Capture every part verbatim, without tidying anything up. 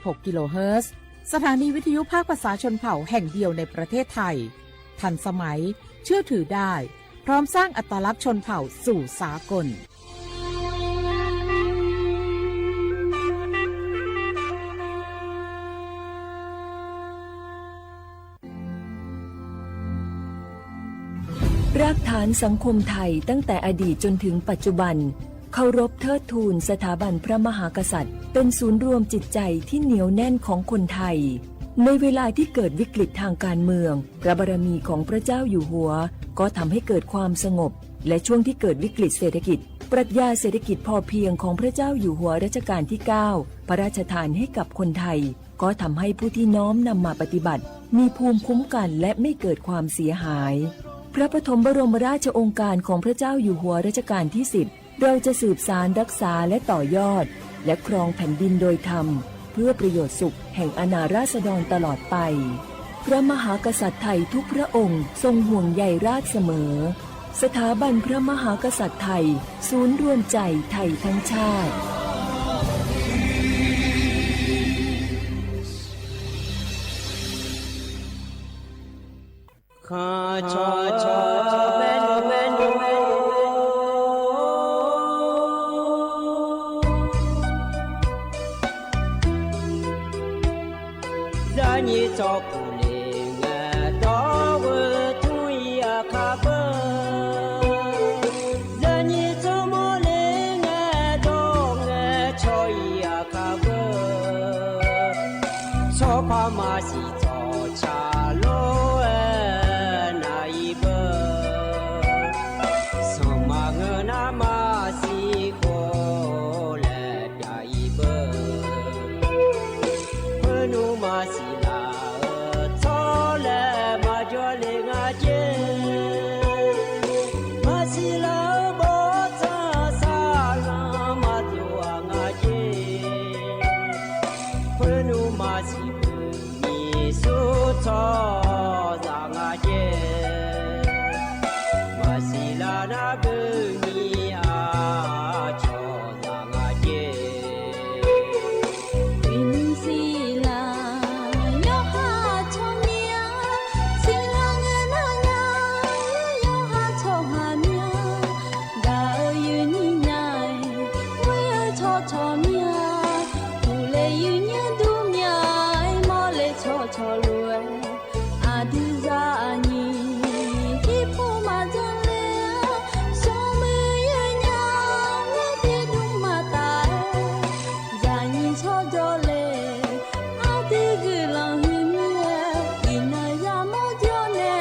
หกกิโลเฮิรตซ์ สถานีวิทยุภาคภาษาชนเผ่าแห่งเดียวในประเทศไทย ทันสมัย เชื่อถือได้ พร้อมสร้างอัตลักษณ์ชนเผ่าสู่สากล รากฐานสังคมไทยตั้งแต่อดีตจนถึงปัจจุบัน เคารพเทิดทูนสถาบันพระมหากษัตริย์ เป็นศูนย์รวมจิตใจที่เหนียวแน่นของคนไทย ในเวลาที่เกิดวิกฤตทางการเมือง พระบารมีของพระเจ้าอยู่หัว ก็ทำให้เกิดความสงบ และช่วงที่เกิดวิกฤตเศรษฐกิจ ปรัชญาเศรษฐกิจพอเพียงของพระเจ้าอยู่หัวรัชกาลที่เก้า พระราชทานให้กับคนไทย ก็ทำให้ผู้ที่น้อมนำมาปฏิบัติ มีภูมิคุ้มกันและไม่เกิดความเสียหาย พระปฐมบรมราชโองการของพระเจ้าอยู่หัวรัชกาลที่สิบ เราจะสืบสานรักษาและต่อยอด และครองแผ่นดินโดยธรรม เพื่อประโยชน์สุขแห่งอาณาราษฎรตลอดไป พระมหากษัตริย์ไทยทุกพระองค์ทรงห่วงใยราษฎร์เสมอ สถาบันพระมหากษัตริย์ไทย ศูนย์รวมใจไทยทั้งชาติ Zaqnyiq tsawrkuq le ngae dawr-eu tmr-ir aqkar beu. Zaqnyiq tsawrmawr le ngae dawr ngae cawq-ir aqkar beu. Tsawrpar maqsiq tsawrca lof-aer nar-ir beu. Sanqma ngeur nar maqsiq khof laer pyav-ir beu. Khoernmr maqsiq laf-eu tsawrlaer maqjawr le nga jer. Maqsiq laf-eu bawrtsanr saqlanr maqdov-aq nga jer. Khoernmr maqsiq beu nyiq sur tsawrhaqzaq nga jer. Maqsiq laf nar beu nyiq aqcawq zaq nga jer. Uiqnymr siqlar yawqha tsawrmyanr, siqlar ngae nar nya, yawqha tsawrhaq myanr. Gaq-eu yuifnyir nya-aer, ghoer-eu tsawrcawq myanr. Uqle yuifnyir dur mya-aer, mawrle tsawrcawq lof-aer, aqdui zaqnyiq irpov maqdzanr ler-a. Smrmuiq yawnya-aer, tiqdmr maqtaf-aer, zaqnyiq tsawrjawr le. Aqdui guiqlanq huiqmyar-aer, iqnan yamawr jawr nae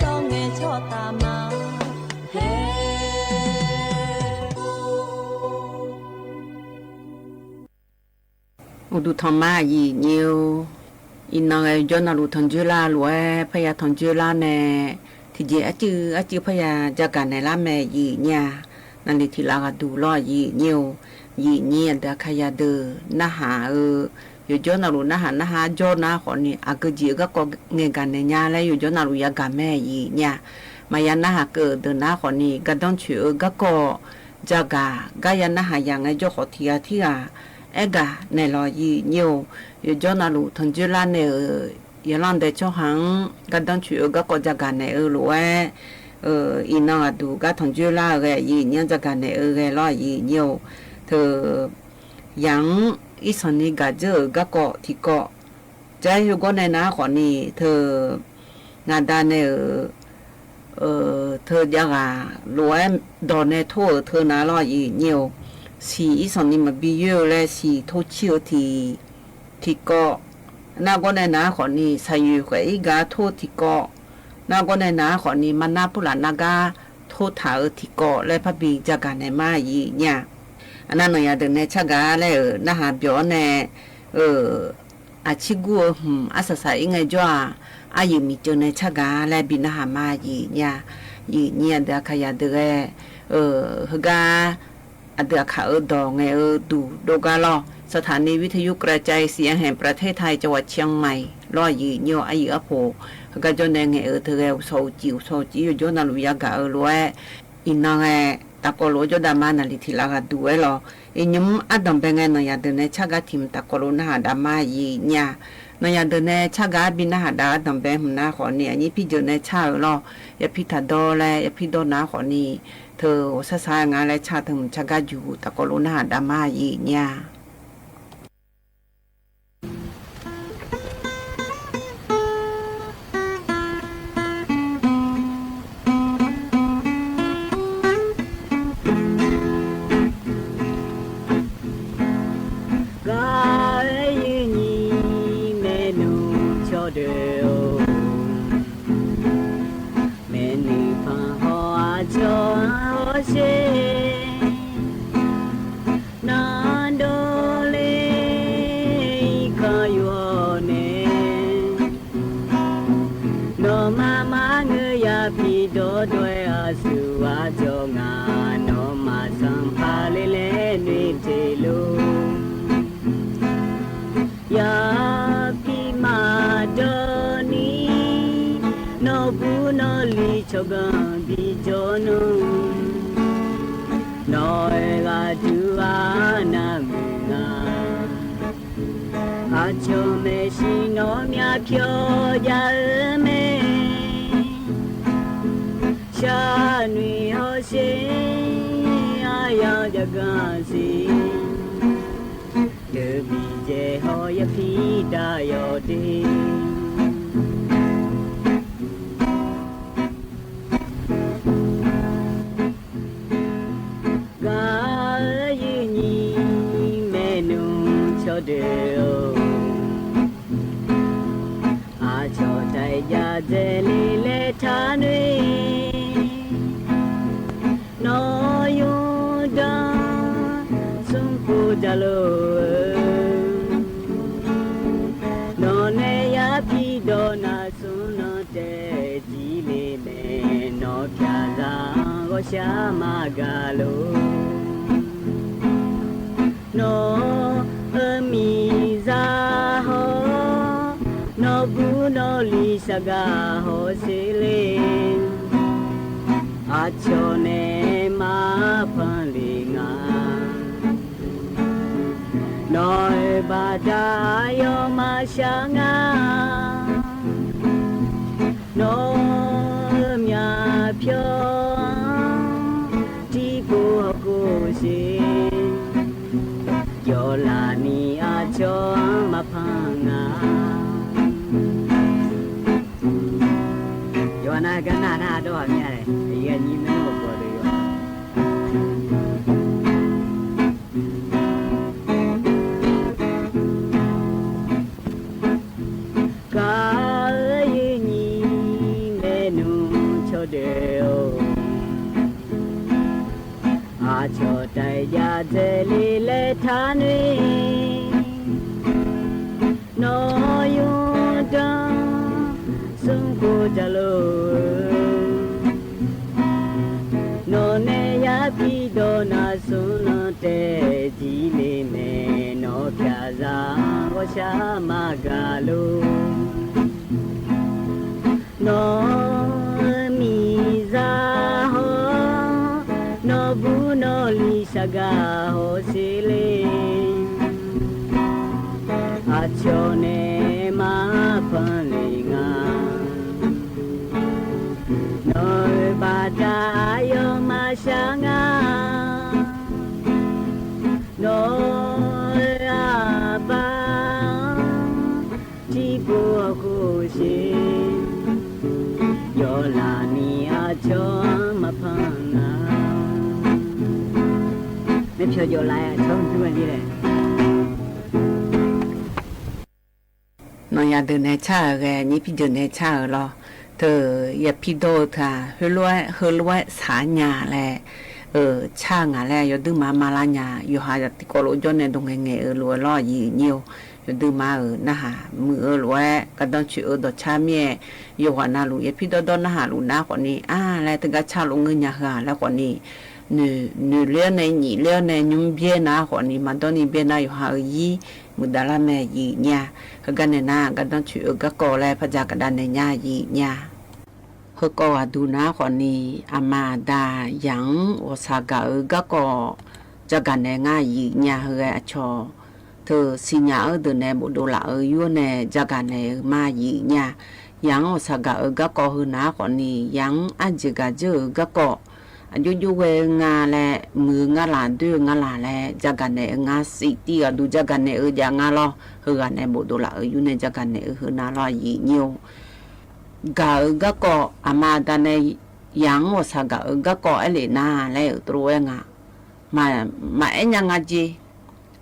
dawr ngae tsawrtaf ma. Haer Uqduq tanqma aqyuif nyir-or, iqnan ghae yawqjawr navluf tanqjoer lar lof-aer parya tanqjoer lar nae, tiqjeq arcuiv arcuiv parya jagaq naeq lar mae aqyuif nyir-a. Naqli tiq laf ghaq duq lawr aqyuif nyir-or, aqyuif nyir aqdui Aqkaqya deuq narhaq-eu, yawqjawr navluf narhaq narhaq arjawr nar khawfni aqgeu jeq-eu garkawv ngaeqgaq naeq nya laer yawqjawr navluf yagaq mae aqyuif nyir-a. Maqya narhaq keuv-euq deuq nar khawfni gardanr coeq-eu garkawv jagaq gar ya narhaq yaq ngaejawr khawf tiq ghaq tirghaq aergaq naeq lawq aqyuif nyir-or, yawqjawr navluf tanqjoer lar naeq-euq yaqlanr dae tsawrhaq-anr gardanr coeq-eu garkawv jagaq naeq-eu lof-aer, iqnan aqduq gar tanqjoer lar-eu ghae aqyuif nyir-anr jagaq naeq-eu ghae lawr aqyuif nyir-or, teu yaq-anr irsanqni gaq dzeur-euq garkawv tiqkawv, jar-aer heugawr nae nar khawfni teu ngaqda nae-euq teu javghaq lof-aer dawq nae tor-euq teu nar lawr aqyuif nyir-or, siq irsanqni maqbi yoer-eu laer siq tor cir-eu tiq tiqkawv, nargawr nae nar khawfni saqyoeq khaef-ir gar tor tiqkawv, nargawr nae nar khawfni marnar purlaf nargar tor taq-eu tiqkawv laer parbi jagaq naeq ma aqyuif nyir-a. Aqnav nanqyaq deuq nae tsargaq laer-euq narhaq byawq-awr nae, aqcir gur-eu hmq arsaq saq-ir ngaejawr-aq, aryuif miqceuv nae tsargaq laer bi narhaq ma aqyuif nyir-a. Aqyuif nyir aqdui Aqkaqya deuq ghae, heugar aqdui Aqkaq-euq dawq ngaeq-eu duq dov gar lawr, สถานีวิทยุกระจายเสียงแห่งประเทศไทย จังหวัดเชียงใหม่ lawr aqyuif nyir-or, aryuif arpoq heugar jawr nae ngaeq-eu teu ghae uqshawq uqcif uqshawq uqcif yawqjawr navluf yagaq-eu lof-aer, iqnan ghae tafkawv lof-aer jawr dav ma naqli tiq laf ghaq duq-aer lawq. Iqnymr ardanq bae ngae, nawq yaqdeuq nae car gar tiq hmq tafkawv lof narhaq dav ma aqyuif nya. Nawq yaqdeuq nae car gar bi narhaq dav ardanq bae hmq nar khawfni, aqnyir pirjeuq nae car-euq lawr. Yapir taqdawr laer, yapir dawr nar khawfni, teu ghawqshar shar nga laer car teu hmq car gar juq tafkawv lof narhaq dav ma aqyuif nya. Gaq-eu yawnyir maernmr cawqdeuq-or, maeqnuiq panq haw aqcawq-anr hawsher. Nar dawrler irkanr yawq-awr nae, nawqma mar ngeur ya pi dawrdawr-aer aqsur aqdzawq ngaq, nawqma sanqpaq ler laer noeq teq lor. Yapi maqdawr ni, nawqbur nawqli tsawrganq bijawr nmr. Nawq-euq ghaqduq-aq nar muiq nga. Aqcawq maeqshi nawr myavpyawr jav-eu mae. Sharnoeq hawsher, aryamq jav ganq siq. Deuq biqdzaeq haw yapir dav yawq de. Gaq-eu yawnyir maernmr cawqdeuq-or, aqcawq taef jav dzaeq le laer taqnoeq. Nawr yawqdanr smrkhof jaqlor-eu, nawqnae yapir dawq nar smrnan taef jir le mae. Nawq pyaqzaq-anr ghawqshaq maqgaq lor. Nawq-euq miqzaq haw, nawqbur nawqli saqgaq hawsher le. Aqcawq nae maqpanq le nga. Nawq-euq baqda aqyawf maqshaq nga. Nawq-euq myavpyawr-anr tiqpov hawkhof siq. Yawlaf ni aqcawq-anr maqpanq nga. Yawqha nar gar nar nar dawr ghaq mir-a laer, aqyuif aqnyir maernmr gawqgawq deuq yawqha. Gaq-eu yawnyir maernmr cawqdeuq-or, aqcawq taef jav dzaeq le laer taqnoeq. Nawq yawqdanr smrkhof jaqlor-eu, nawqnae yapir dawq nar smrnan taef jir le mae. Nawq pyaqzaq-anr ghawqshaq maqgaq lor. Nawq-euq miqzaq haw, nawqbur nawqli saqgaq hawsher le. Aqcawq nae maqpanq le nga. Nawq-euq baqda aqyawf maqshaq nga. Nawq-euq aqbar-anr tiqpov hawkhof siq. Yawlaf ni aqcawq-anr maqpanq nga. Maerpyawq jawvlaf-aer aqcawq-anr jur-a ni laer. Nawq yaqdeuq nae car-euq ghae, nyir pirjeuq nae car-euq lawr. Teu yapir dawr-eu teu-aq, heulof-aer heulof-aer shaq nya laer, eu, car ngaq laer yawduima ma lar nya. Yawqha tiqkawv lof jawr nae dawq ngaeqngaeq-eu lof-aer lawr, aqyuif nyir-or. Yawduima-euq narhaq muiq-eu lof-aer gardanr coeq-eu dawqcar mir-aer, yawqghaq navluf yapir dawrdawr narhaq luf nar khawfni, a laer teugar car lof ngeur nya heu-aq laer khawfni, noeq, noeq ler-awr nae nyif ler-awr nae nymr byaer nar khawfni, maqdawr ni byaer nar yawqha-euq ir muiqdaq lar mae, aqyuif nyir-a. Heugar nae nar gardanr coeq-eu garkawv laer par dzaq gaqdav naeq nya, aqyuif nyir-a. Heukawv ghaqduq nar khawfni, aqma aqda yaq-anr ghawqshaq gaq-eu garkawv jagaq naeq-eu ngar yif nya. Heu ghae aqcawq teu siqnya-eu deuq nae bofdov laf-eu yur-awr nae jagaq naeq-eu ma yif nya. Yaq-anr ghawqshaq gaq-eu garkawv heu nar khawfni, yaq-anr arjeq gaq dzeur-euq garkawv aqjox jox ghae-eu nga laer, muiq-eu ngar laq, doer-eu ngar laq laer jagaq naeq-eu ngar, sif tiv ghaqduq jagaq naeq-eu jav nga lawr. Heughaq nae bofdov laf-eu yur nae jagaq naeq-eu heu nar lawr, yif nyir-or. Gaq-eu garkawv aqma aqda nae yaq-anr ghawqshaq gaq-eu garkawv aer lef nar laer-euq tov lof-aer nga. Maqaer nya nga jeq.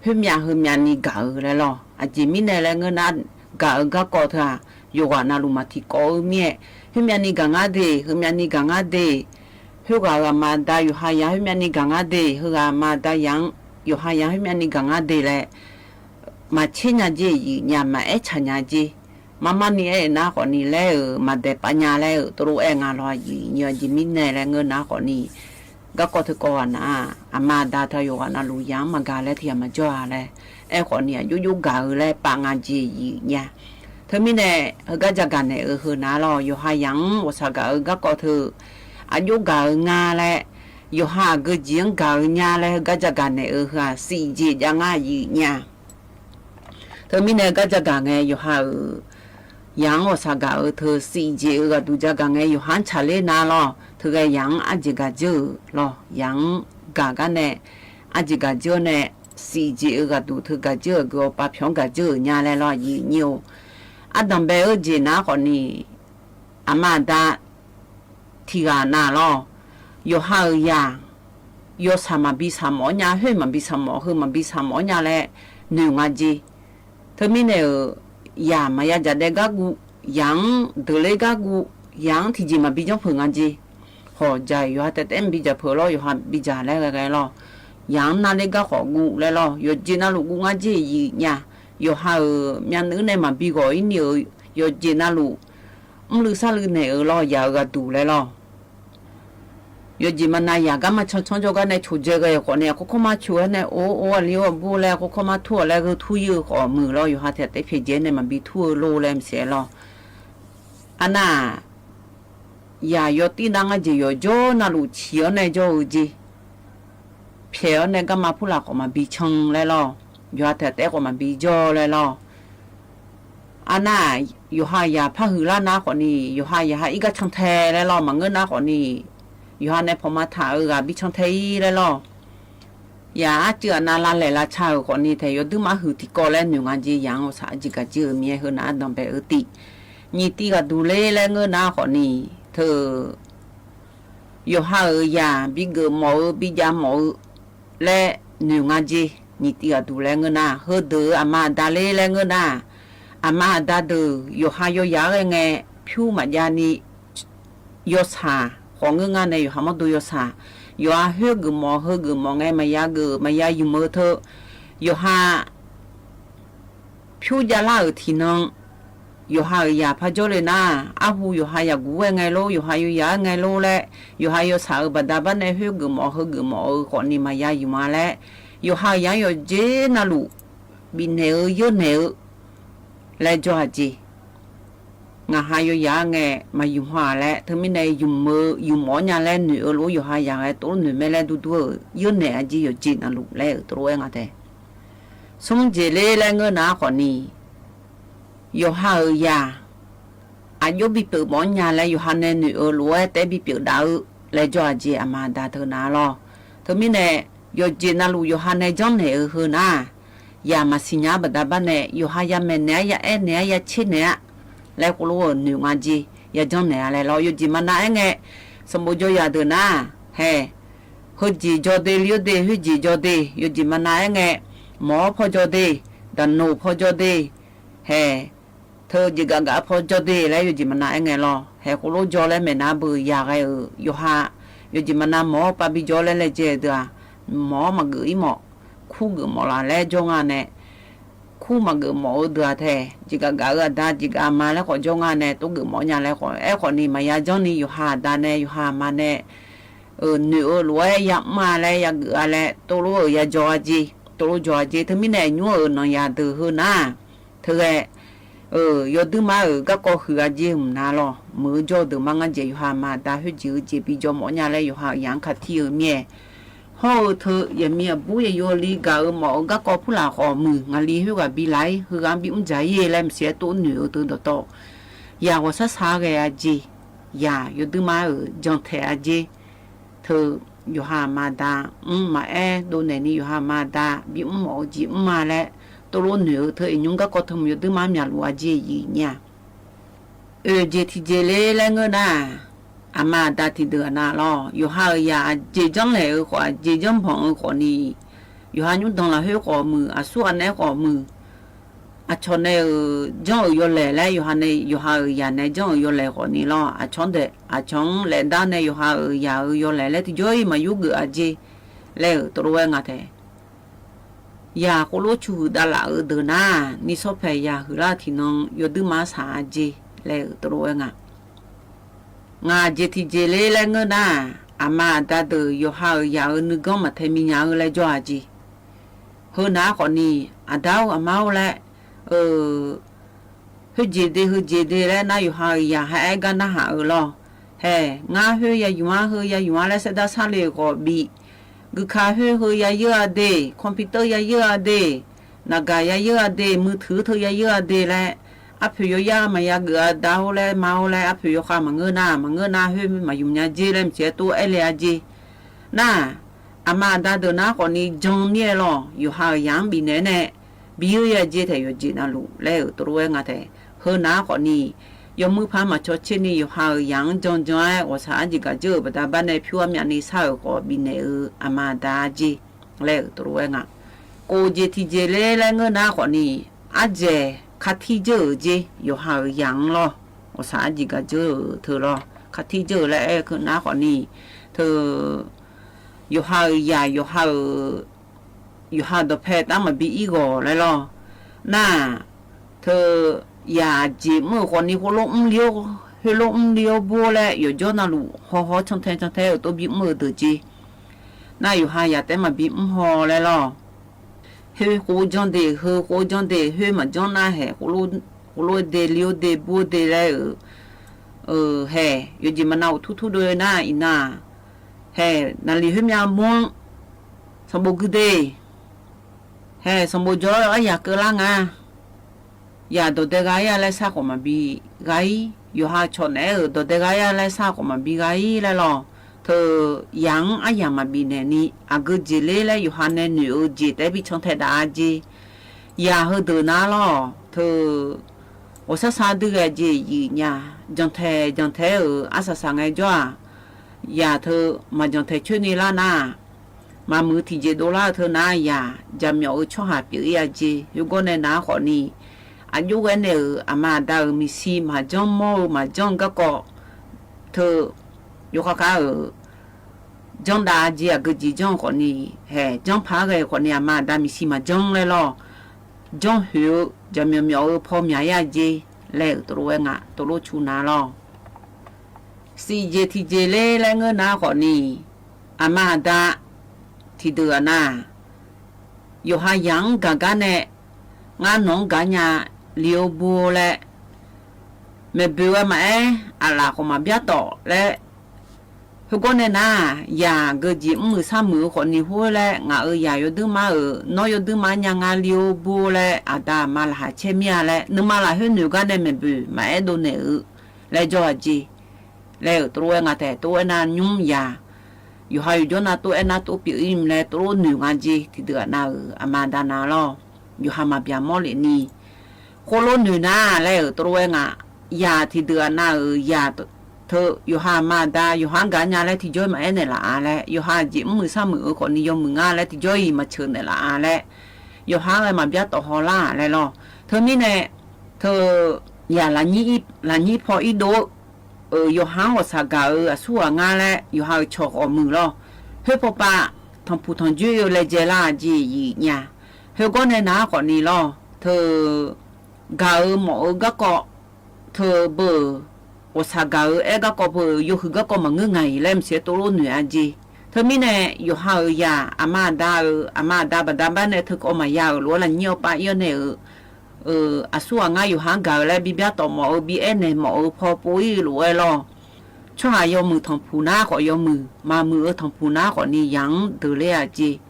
Khoermyav heumyavni gaq-eu laer lawr. Aqjeq mirnae laer ngeur nar, gaq-eu garkawv teu-aq, yawqghaq navluf maq tiqkawv-eu mir-aer, khoermyavni gaq ngar de, heumyavni gaq ngar de, khoerghaq-euq aqma aqda yawqha yaq khoermyavni gaq ngar de, heughaq aqma aqda yaq-anr yawqha yaq khoermyavni gaq ngar de laer, maqtser nya jeq, yif nya, maqaer tsaq nya jeq. Marmarni aer-eu nar khawfni laer-euq, maqdaeq pav nya laer-euq tov lof-aer nga lawr, yif nyir-or. Aqjeq mirnae laer ngeur nar khawfni, garkawv teu kawv ghaq nar-aq, aqma aqda teu yawqghaq navluf yaq-anr maqgaq laer tiq ghaq maqjawr-a laer, aerkhawfni aqjox jox gaq-eu laer pav nga jeq, yif nya. Teumirnae, heugar jagaq naeq-eu heu nar lawr, yawqha yaq-anr ghawqshaq gaq-eu garkawv teu aqjox gaq-eu nga laer, yawqha aqgeu jeq-anr gaq-eu nya laer heugar jagaq naeq-eu heu-aq, sif jeq jav ngar yif nya. Teumirnae gar jagaq ngae yawqha-euq yaq-anr ghawqshaq gaq-eu teu sif jeq-eu ghaqduq jagaq ngae yawqha-anr tsaqler nar lawr. Teughae yaq-anr arjeq gaq dzeur-euq lawr, yaq-anr gaq gar nae arjeq gaq dzeur-awr nae, sif jeq-eu ghaqduq teu gaq dzeur-euq gui-awr pav pyawq-anr gaq dzeur-euq nya laer lawr, yif nyir-or. Ardanq bae-eu jeq nar khawfni, aqma aqda tiq ghaq nav lawr, yawqha-euq yaq yawshaq maqbi shaq mawf-awr nya, khoer maqbi shaq mawf, heu maqbi shaq mawf-awr nya laer noeq nga jeq. Teumirnae-euq yaq maqya jaqdaev gar guv, yaq-anr deuqler gar guv, yaq-anr tiqjeq maqbi janrpeuq nga jeq. Hawq jaq-iq yawqha taef taef-aer maqbi jaq peuq lawr, yawqha bi jaq laer ghae ghae lawr. Yaq-anr narler garkhawf guv laer lawr, yawqjeq navluf guv ngar jeq yif nya. Yawqha-euq myavnuiv nae maqbi ghawq-ir ni-euq yawqjeq navluf mrluiv sarluiv naeq-eu lawr, yaq-euq ghaqduq laer lawr. Yawqjeq maqnav yaq garma cancanr jawrgar nae coqdzae ghae-euq khawfni, aqkawr kawrmar coq-aer nae or or aqli or aqbur laer aqkawr kawrmar tur-awq laer gheu tur-ir-eu khawf muiq lawr, yawqha taef taef pyaeqdzae-aer nae maqbi tur-eu lor laer maqsiq-aer lawr. Arnar-aq, yaq yawtir nar ngar jeq yawqjawr navluf ciq-awr nae jawr-eu jeq. Pyaeq-awr nae garma purlaf khawf maqbi can laer lawr. Yawqha taef taef-aer khawf maqbi jawr laer lawr. Arnar-aq, yawqha yaq par huiqlar nar khawfni, yawqha yaq ha ir gar cantae laer lawr, maqngeur nar khawfni, yawqha nae pawqma taq-eu ghaq bi cantae-ir laer lawr. Yaq arcuiv aqnav lavlaeq lavca-euq khawfni taeq yawduir maqhuiq tiqkawv laer noeq nga jeq. Yaq-anr ghawqshaq arjeq gaq dzeur-euq mir-aer heu nar ardanq bae-eu tiv nyiq tiv ghaqduq ler laer ngeur nar khawfni, teu yawqha-euq yaq bi geuf mawf-eu bi jav mawf-eu laer noeq nga jeq. Nyiq tiv ghaqduq laer ngeur nar, heudeuq-euq aqma aqda ler laer ngeur nar, aqma aqda deuq yawqha yawyaq-aer ghae ngae pyur maqjav ni yawshaq khawf ngeur ngar nae yawqha mawrdo yawshaq, yawqha khoer geufmawf heu geufmawf ngae maqya geuf maqya ymq-eu teu, yawqha pyur javlar-euq tiqnan, yawqha-euq yaq par jawrle nar, arhu yawqha yaqguq-aer ngae lor, yawqha yawyaq-aer ngae lor laer, yawqha yawshaq-euq baqda bar nae khoer geufmawf heu geufmawf-eu khawfni maqya ymq-a laer, yawqha-euq yaq-anr yawqjeq navluf bifnaeq-eu yeurnaeq-eu laer jawr-a jeq. Ngaq ha yawyaq-aer ngae maqymq haw-aq laer, teumirnae ymq-eu ymq mawf-awr nya laer noeq-eu lof-aer yawqha yaq ghae tov noeq mae laer durdur-euq yeurnaeq-a jeq yawqjeq navluf laer-euq tov lof-aer nga tae. Smr jeq ler laer ngeur nar khawfni, yawqha-euq yaq aqjox bipyeuf mawf-anr nya laer yawqha nae noeq-eu lof-aer taef-aer bipyeuf daf-eu laer jawr-a jeq aqma aqda teu nar lawr. Teumirnae yawqjeq navluf yawqha nae janrnaeq-eu heu nar, yaq maqsiq nya-ar baqda bar nae yawqha yamaeq naeq-ar ya aer naeq-ar ya tser naeq-ar laer khoerlof-euq noeq nga jeq ya janrnaeq-a laer lawr. Yawqjeq maqnav-aer ngae, sanqbof jawr yaq deuq nar, hae, heujeq jawr de li-ar de, khoerjeq jawr de, yawqjeq maqnav-aer ngae, mawq-awr paw jawr de, daqnoq paw jawr de, hae, teu jeqgaf gaf-ar paw jawr de laer yawqjeq maqnav-aer ngae lawr. Hae khoerlof jawr laer maeqnav beuq yaq ghae-euq yawqha, yawqjeq maqnav mawq-awr pav bi jawr laer laejae-eu deuq-aq, mawq-awr maqgeuf-ir mawf, kur geuf mawf laf laer jawr nga nae, kur maqgeuf mawf-eu deuq-aq tae, jeqgaf gaf-eu aqda jeqgaf aqma laer khawf jawr nga nae tov geuf mawf nya laer khawf, aerkhawfni maqya janrni yawqha aqda nae yawqha aqma nae noeq-eu lof-aer yamr-a laer yageuf-a laer tov lof-euq ya jawr-a jeq, tov lof jawr-a jeq. Teumirnae nymr-euq nanqyaq deuq heu nar, teughae Yawduirma-euq garkawv huiq-a jeq mq na lawq. Meuq-eu jawr-eu deuq mar ngar jaeq yawqha aqma aqda khoerjeq-eu jeq bi jawr mawf nya laer yawqha-euq yamq-anr kaqtir-eu mir-aer, hawr-eu teu yaqmiq aqbur yaqyo li gaq-eu mawf-eu garkawv purlaf khawf muiq, ngaqli khoerghaq bi laq-ir heughaq-anr bi mr dzaq-ir laer maqsiq-aer tov noeq-eu teu dawqtawv, yaq ghawqshar shar ghae-a jeq, yaq yawduirma-euq jantaeq-a jeq teu yawqha aqma aqda mr maqaer dovnaeq ni yawqha aqma aqda bi mr mawf-eu jeq mr-a laer tovlov noeq-eu teu iqnymr garkawv teu mq yawduirma myaqluf-a jeq yif nya. Oeq jeq tiqjeq ler laer ngeur nar-aq, aqma aqda tiqdeuq-aq na lawr, yawqha-euq yaq aqjeq janrlaeq-eu khawf aqjeq janrbanq-eu khawf ni, yawqha nymrdanq lafkhoer khawf muiq, aqsur ghaq naeq-aer khawf muiq, aqcawq nae-euq janr-euq yawlaeq laer yawqha nae yawqha-euq yaq nae janr-euq yawlaeq khawf ni lawr, aqcawq-anr dae aqcawq-anr laef dar nae yawqha-euq yaq-euq yawlaeq laer tiqjawr-iq maqyur geuf-a jeq laer-euq tov lof-aer nga taef. Yaq khoerlof cu huiq davlaf-eu deuq nar-aq, ni sawr paeq yaq huiqlar tiqnan yawduirma saq-a jeq laer-euq tov lof-aer nga. Ngaq jeq tiqjeq ler laer ngeur nar-aq, aqma aqda deuq yawqha-euq yaq-euq nuiganr maqtae minya-eu laer jawr-a jeq. Heu nar khawf ni, aqda-or aqma-or laer, khoerjeq de heujeq de laer nar yawqha-euq yaq ha aer gar narhaq-eu lawr. Haeq, ngar khoer yayuf-anr heu yayuf-anr laer saerdar sarle-euq khawf bif, guika khoer heu yayeur-a de, computer yayeur-a de, naqgaq yayeur-a de, muiqtuiq teu yayeur-a de laer, arpoeq yawyar maqya geuf-a da-or laer ma-or laer arpoeq yawkhav maqngeur nar maqngeur nar khoer maqyuf nya jer laer maqtsoeq-aer tov aer le-a jeq. Nar-aq, aqma aqda deuq nar khawf ni jan mir-aer lawr, yawqha-euq yaq-anr bifnaeq-aer nae bi-eu ya jeq taef yawqjeq navluf laer-euq tov lof-aer nga taef. Heu nar khawf ni, yawmuiq paq maqcawq tser ni yawqha-euq yaq-anr janjan-aer ghawqshaq arjeq gaq dzeur-euq baqda bar nae pyur armyavni shar-euq khawf bifnaeq-eu aqma aqda jeq laer-euq tov lof-aer nga. Kof jeq tiqjeq ler laer ngeur nar khawf ni, ardzaeq kartir dzeur-euq jeq yawqha-euq yaq-anr lawr, ghawqshaq arjeq gaq dzeur-euq teu lawr kartir dzeur-euq laer aer-eu keuv nar khawf ni, teu yawqha-euq yaq yawqha-euq yawqha dawqpae tar maqbi ir ghawq laer lawr. Nar-aq, teu yaq jeq mr-euq khawf ni khoerlof mrli-or, khoerlof mrli-or bur-or laer yawqjawr navluf hawhaw cantae cantae-euq tov bi mr-eu deuq jeq. Nar yawqha yaq taef maqbi mr haw laer lawr. Khoer khoer janr de, heu khoer janr de, khoer maqjanr nar haeq, khoerlof de li-or de bur-or de laer-euq haeq, yawqjeq maqnav uqtur tur dov nar iqnan-aq, haeq, naqliq khoermyav mr-anr sanqbof gui de, haeq, sanqbof jawr-eu aryaq keuvlar nga. Yaq dawqdae gha-ir-a laer sar khawf maqbi gha-ir, yawqha cawq naeq-aer-euq dawqdae gha-ir-a laer sar khawf maqbi gha-ir laer lawr. Teu yaq-anr aryaq maqbif naeq ni aqgeu jeq ler laer yawqha nae noeq-eu jeq taef-aer bi cantae daf-a jeq. Yaq heudeuq nar lawr, teu ghawqshar shar dui ghae jeq yif nya, jantaeq jantaeq-euq arsaq saq ngaejawr-aq, yaq teu maqjantaeq coer ni lar nar-aq, maqmuiq tiqjeq dovlar-eu teu nar yaq jaqmyawf-eu tsawrhaq pyeuf-ir-a jeq. Khoergawr nae nar khawf ni, aqjox ghae naeq-euq aqma aqda-euq miqshi maqjanr mawr-eu maqjanr-eu garkawv teu yawkhav khav-euq janr dav-a jeq aqgeu jeq janr-eu khawf ni, haeq, janr paq-aer ghae-eu khawf ni aqma aqda miqshi maqjanr laer lawr. Janr hoeq-eu jaqmyawf myawf-eu paw myaq-ir-a jeq laer-euq tov lof-aer nga, tov lof cu nar lawr. Shif jeq tiqjeq ler laer ngeur nar khawf ni, aqma aqda tiqdeuq-aq nar, yawqha yaq-anr gaq gar nae, ngar nawq-anr gaq nya li-or bur-or laer, maeqboeq ghae maqaer, aqlaf khawf maqbyar tawf laer, khoergawr nae nar, yaq geujeq mrmuiq sharmuiq-eu khawf ni hor laer, ngaq-euq yaq yawduirma-euq nawr yawduirma nya nga li-or bur-or laer, aqda aqma laqkhaq caer mir-a laer, nuima lafkhoer noeq gar nae maeqboeq maqaer dovnaeq-eu laer jawr-a jeq. Laer-euq tov lof-aer nga taef, tov aernar nymr yaq, yawqha yawqjawr nar tov aernar tov pyeuf-ir laer tov lof noeq nga jeq tiqdeuq aqnav-euq aqma aqda na lawr. Yawqha maqbyaq mawr lef ni khoerlof noeq nar laer-euq tov lof-aer nga. Yaq tiqdeuq aqnav-euq yaq teu yawqha aqma aqda yawqha-anr gaq nya laer tiqjawr-iq maqaer naeqlaf-a laer, yawqha jeq mrmuiq sharmuiq-eu khawf ni yawmuiq ngar laer tiqjawr-iq maqceuq naeqlaf-a laer, yawqha-anr ghae maqbyar tawf haw lar laer lawr. Teumirnae, teu yaq lafnyir paw irdov-eu, yawqha-anr ghawqshaq gaq-eu aqsur ghaq ngar laer yawqha-euq cawq khawf muiq lawr. Khoer pawpav tanqpuq tanqjoer-eu laejae lar-a jeq yif nya. Khoergawr nae nar khawf ni lawr, teu gaq-eu mawf-eu garkawv teu beu-euq, ghawqshaq gaq-eu aer garkawv beu-euq yawhuiq garkawv maqngeur ngaq-iq laer maqsiq-aer tov lof noeq-a jeq. Teumirnae yawqha-euq yaq aqma aqda-euq aqma aqda baqda bar nae teukawv maqya-euq lof-aer lafnyir awr pav ir-awr nae-euq euq aqsur ghaq ngar yawqha-anr gaq-eu laer bi byar tawf mawf-eu bi aernaeq mawf-eu paw pov-ir lof-aer lawr. Tsawrhaq yawmuiq tanqpuq nar khawf yawmuiq, maqmuiq-eu tanqpuq nar khawfni yamq-anr deuq ler-a jeq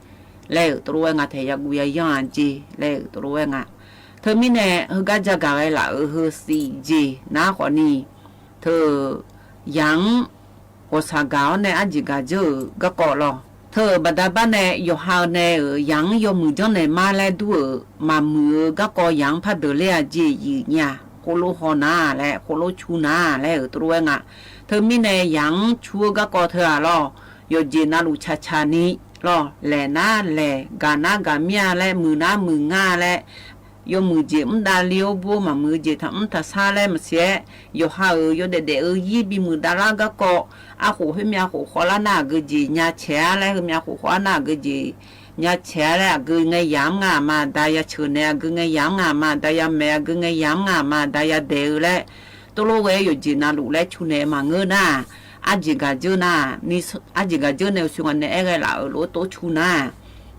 laer-euq tov lof-aer nga taeq, yaguv yayanr-a jeq laer-euq tov lof-aer nga. Teumirnae heugar jagaq ghae laf-euq heu shif jeq nar khawfni, teu yamq-anr ghawqshaq gaq-awr nae arjeq gaq dzeur-euq garkawv lawr. Teu-euq baqda bar nae yawqha-eu nae-euq yamq-anr yawmuiq janrnaeq mar laer dur-euq maqmuiq-eu garkawv yamq-anr par deuq ler-a jeq yif nya, khoerlof haw nar laer khoerlof cu nar laer-euq tov lof-aer nga. Teumirnae yamq-anr cu-eu garkawv teu-aq lawr, yawqjeq navluf tsaqtsaq ni lawr, laeq nar laeq, gaq nar gaq mir-a laer, muiq nar muiq ngar laer, yawmuiq jeq mr davle-awr bur-eu maqmuiq-eu jeq taqmr taqsar laer maqsiq-aer, yawqha-euq yawdaef daef-eu yir bimuiq davlar garkawv, arkhof khoermyav khof khawvlar nar aqgeu jeq nya caeq-ar laer, heumyav khof khawvlar nar aqgeu jeq nya caeq-ar laer, aqgeu ngae yamq-anr ngar aqma aqda ya ceuq naeq, aqgeu ngae yamq-anr ngar aqma aqda ya maeq, aqgeu ngae yamq-anr ngar aqma aqda ya daeq-eu laer, tov lof ghae-aer yawqjeq navluf laer cu naeq maqngeur nar, arjeq gaq dzeur nar, arjeq gaq dzeur nae uqshoe nga nae aer ghae laf-euq lof-aer tov cu nar,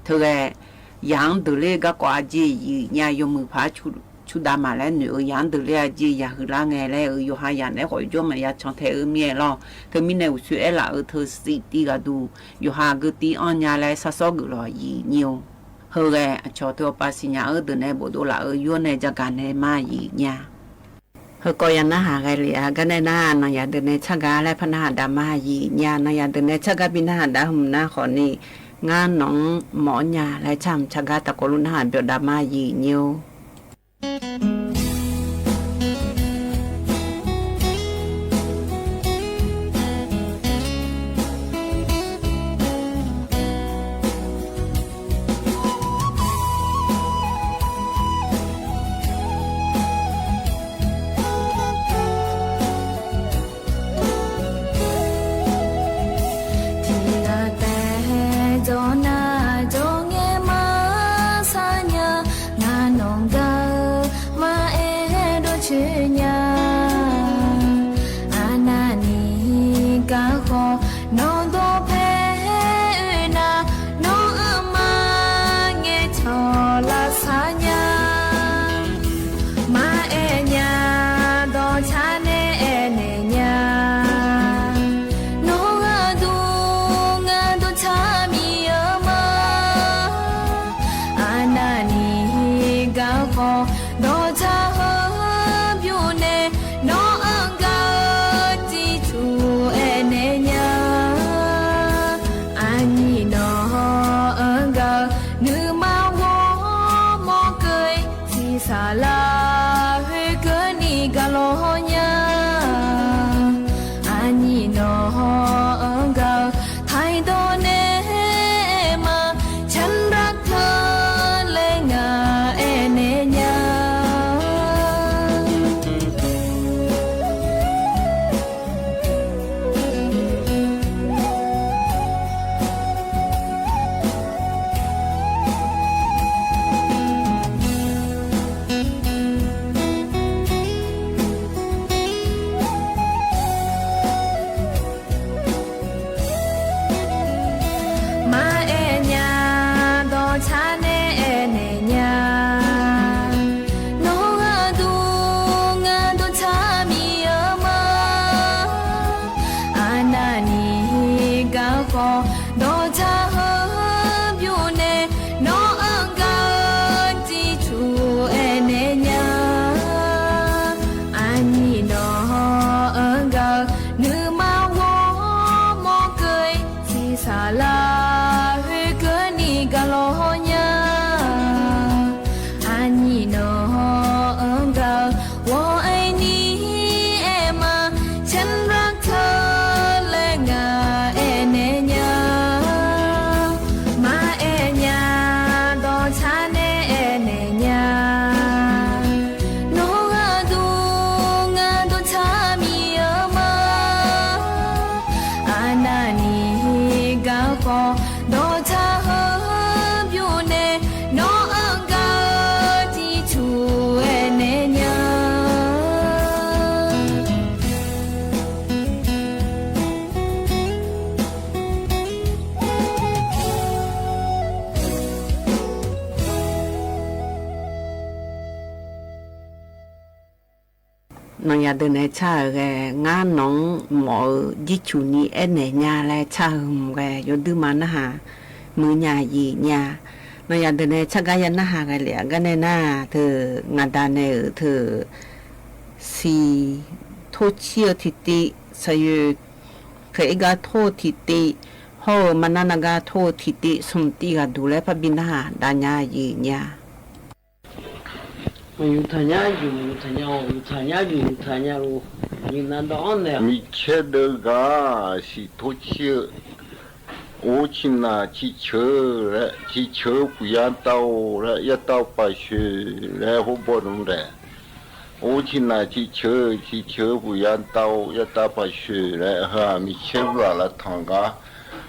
teughae yamq-anr deuq ler garkawv aqjeq yif nya, yawmuiq paq-aer cu dav maq laer noeq-eu yamq-anr deuq ler-a jeq yaqhuiq lar ngae laer-euq yawqha yamq naeq-aer khawf jawr maqya can taeq-eu mir-aer lawr. Teumirnae uqshoe aer laf-euq teu shif tiv ghaqduq yawqha aqgeu tiv anr nya laer sarsawr geuf lawq yif nyir-or. Heughae aqcawq teu awqpav siqnya-eu deuq nae bofdov laf-euq yur-awr nae jagaq nae mar yif nya. Heukawv ya narhaq ghae lef-a gar nae nar, nanqyaq deuq nae tsargar laer par narhaq dav mar yif nya. Nanqyaq deuq nae tsargar bi narhaq dav hmq nar khawfni, ngar nawq-anr mawf-awr nya laer tsarhaq tsargar taqkawv luf narhaq byawf dav mar yif nyir-or. Tiqghaq taef-aer jawr nar jawr ngae maqshar nya, ngar nawq gaq-eu maqaer dawrcoeni nya. Arnavni garkawv nawq dawqpae oe nar, nawq-euq ma ngae cawq lavsar nya. Maqaer nya, dawqcar nae aernaeq nya. Nawq gharduq ngar dawqcar mir-eu ma. Arnavni garkawv dawqcar heu bymr nae Nanqyaq deuq nae car-euq ghae, ngar nawq-anr mawf-eu jircuf ni aernaeq nya laer car-eu hmq ghae, yawduir ma narhaq muiq nya-iq nya. Nanqyaq deuq nae car gar ya narhaq ghae lef-a. Gar nae nar, teu ngaqda nae-euq teu siq torcir-eu tiqtiv, saqyoeq khaeq-ir gar tor-eu tiqtiv, hawr-eu maqnar nar gar tor-eu tiqtiv, smq tiv ghaq duq laer parbi narhaq dav nya-iq nya. Maqyuq taqnyar yuq, maqyuq taqnyar-awq, yuf taqnyar yuq, yuf taqnyar luf, nyiq nav dawv-anr naeq-awq. Miqcaer deuv gaq siq torcir-eu, or ciqnaq ciqceuq laer, ciqceuq puq ya tav-or laer, ya tav paqshoeq laer hawr baw nmr daeq. Or ciqnaq ciqceuq, ciqceuq puq ya tav-or, ya tav paqshoeq laer heu-aq, miqcaer uvlaf lavtanq gar,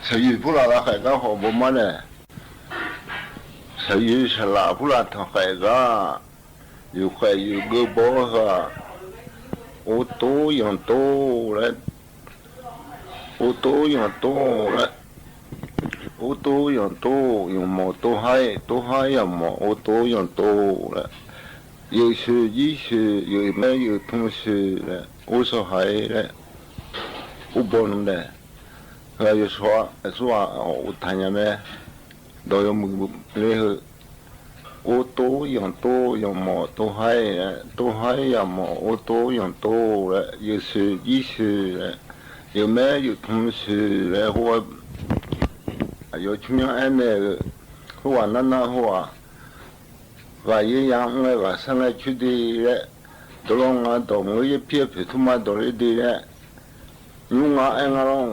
saqyoeq purlaf lavkhaeq gar hawq baw mar nae. Saqyoeq saqlaq purlaf tanqkhaeq gar, yufkhaeq yufgeur baw-awr heu-aq, or tov yanq tov laer, or tov yanq tov laer, or tov yanq tov, yanqmawf tov har-ir, tov har-ir yanqmawf, or tov yanq tov laer, yeuq shoeq jir shoeq, yeuq maer yeuq tmr shoeq laer, or shawq haq-ir laer, or baw nmr daeq. Heu-aq yawshawr-aq, aqsur-aq, awq uqtaq nya mae. Dawq yawmuiq le heu, or tov yanq tov, yanqmawf tov har-ir laer, tov har-ir yanqmawf, or tov yanq tov laer, yeuq shoeq jir shoeq laer, yeuq maer yeuq tmr shoeq laer hawr-aer, aqyawf tsmrmyanr aernaeq-eu, khoerghaq nar nar hawr-aq, ghaq yaer ya mr ngae, ghaq sar ngae coer de laer, dawqlawr nga dawq mq-eu yaerpir-aer poeq tmr ma dawq ler de laer, nymr nga aer ngar lawr,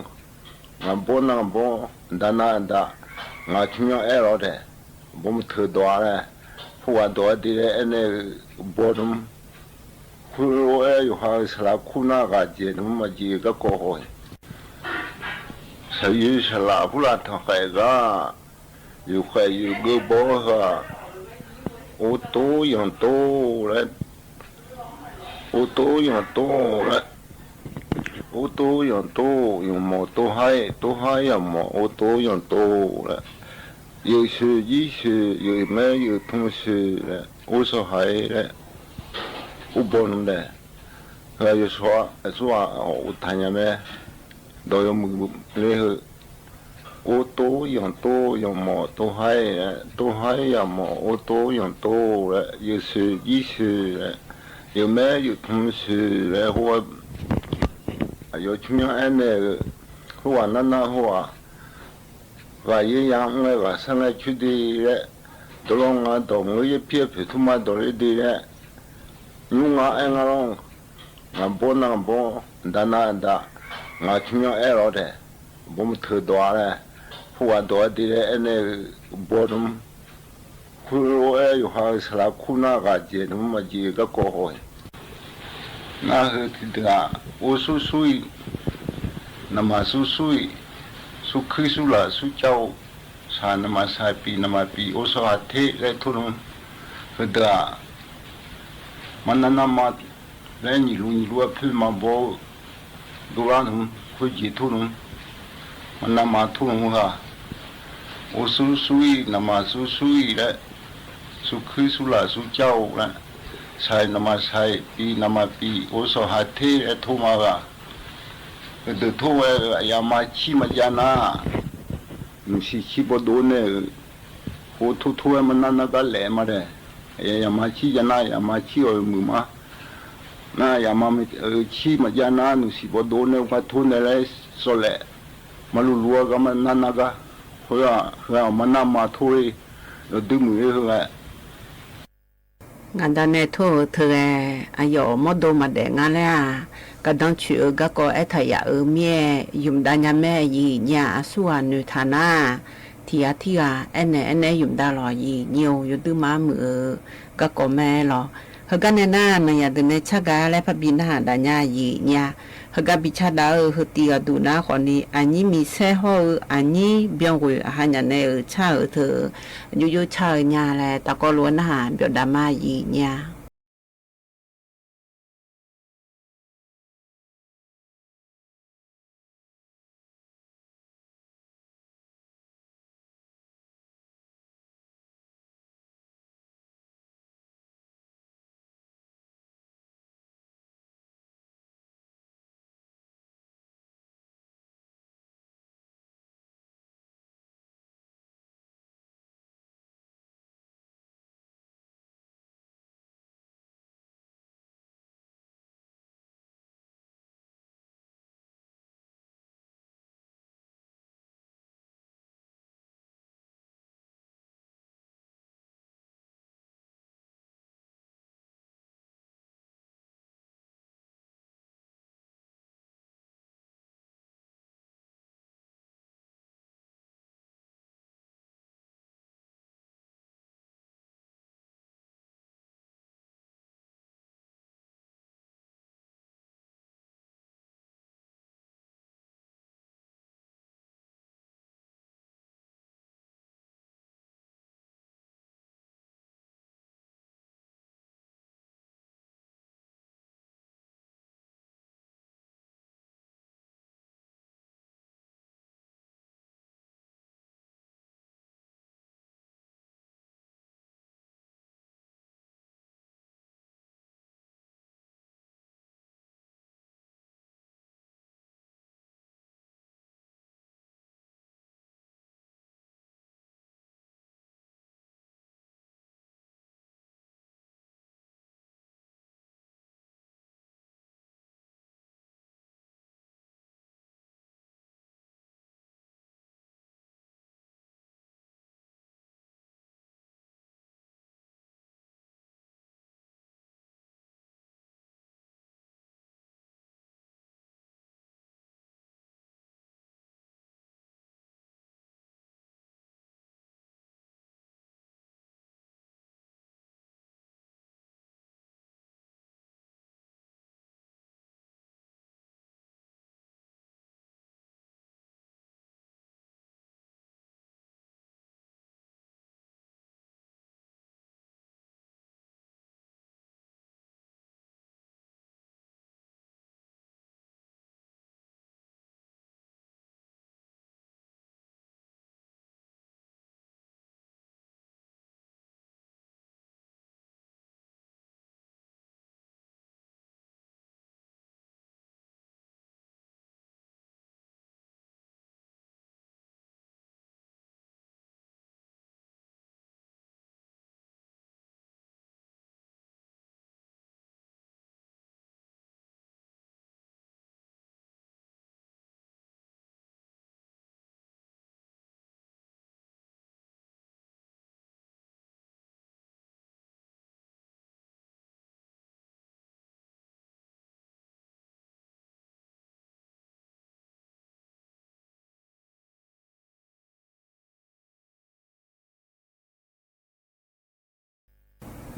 ngaq bawr nar bawr, aqda nar aqda, ngaq tsmrmyanr aer lawr daeq, bawr mq teu dawq-a laer, khoerghaq dawq-aer de laer aernaeq-eu baw nmr. Khoerlof-aer yawqha-euq saqlaq kur nar ghaq dzaeq nmr maqjeq-eu garkawv haw-iq. Saqyoeq saqlaq purlaf tanqkhaeq gar, yufkhaeq yufgeur baw-awr heu-aq, or tov yanq tov laer, or tov yanq tov laer, or tov yanq tov, yanqmawf tov har-ir, tov har-ir yanqmawf, or tov yanq tov laer, yeuq shoeq jir shoeq, yeuq maer yeuq tmr shoeq laer, or shawq haq-ir laer, or baw nmr daeq. Heu-aq yawshawr-aq, aqsur-aq, awq uqtaq nya mae. Dawq yawmuiq le heu, or tov yanq tov, yanqmawf tov har-ir laer, tov har-ir yanqmawf, or tov yanq tov laer, yeuq shoeq jir shoeq laer, yeuq maer yeuq tmr shoeq laer hawr-aer, aqyawf tsmrmyanr aernaeq-eu, khoerghaq nar nar hawr-aq, ghaq yaer ya mr ngae, ghaq sar ngae coer de laer, dawqlawr nga dawq mq-eu yaerpir-aer poeq tmr ma dawq ler de laer, nymr nga aer ngar lawr, ngaq bawr nar bawr, aqda nar aqda, ngaq tsmrmyanr aer lawr daeq, bawr mq teu dawq-a laer, khoerghaq dawq-aer de laer aernaeq-eu baw nmr. Khoerlof-aer yawqha-euq saqlaq kur nar ghaq dzaeq nmr maqjeq-eu garkawv haw-iq. Nar heu tiqdeuq-aq, or sur sur-iq, naqmaq sur sur-iq, sur kuir sur laf sur cav-eu, shaq naqmaq shaq, piq naqmaq piq, or shawr ha ter laer tor nmr. Heudeuq-aq, mar nar nar ma laer nyiq luf nyiq luf-aer poer ma baw-eu dovlar nmr, khoerjeq tor nmr. Mar nar ma tor nmr heu-aq, or sur sur-iq, naqmaq sur sur-iq laer, sur kuir sur laf sur cav-eu laer, shaq naqmaq shaq, piq naqmaq piq, or shawr ha ter laer tor ma ghaq. Heudeuq tor ghae-eu aqyaf ma cir maqjav nar, nuqsiq cir bawdov nae-euq, or tor tor-aer mar nar nar gar laef ma dae. Aqyaf ma cir jav nar, aqyaf ma cir-awq-eu muiq ma. Nar aqyaf ma-eu cir maqjav nar, nuqsiq bawdov nae gar tor nae laer sawv laef, mar luf luf-aer gar mar nar nar gar. Khoer-aq, heu-aq mar nar ma tor-ir, yawdui muiq-ir heu ghae. Ngaqda nae tor-eu teu ghae, aqyawf mawrdo maqdaef nga laer-aq, gardanr coeq-eu garkawv aertaq yaf-euq mir-aer, ymq dav nya mae, yiq nya aqsurghaq noeqtaq nar, tiq ghaq tirghaq aernaeq aernaeq ymq dav lawq, yiq nyir-or, yawdui mar muiq-eu garkawv mae lawq. Heugar nae nar, naqyaq deuq nae car gar laer parbi narhaq dav nya, yiq nya. Heugar bi car dav-eu heu tiq ghaq duq nar khawfni, aqnyir miqsaer hawr-eu aqnyir byan ghoeq aqha nyaf nae-euq car-euq teu, aqjox jox car-eu nya laer tafkawv lof-aer narhaq byawf dav ma, yiq nya.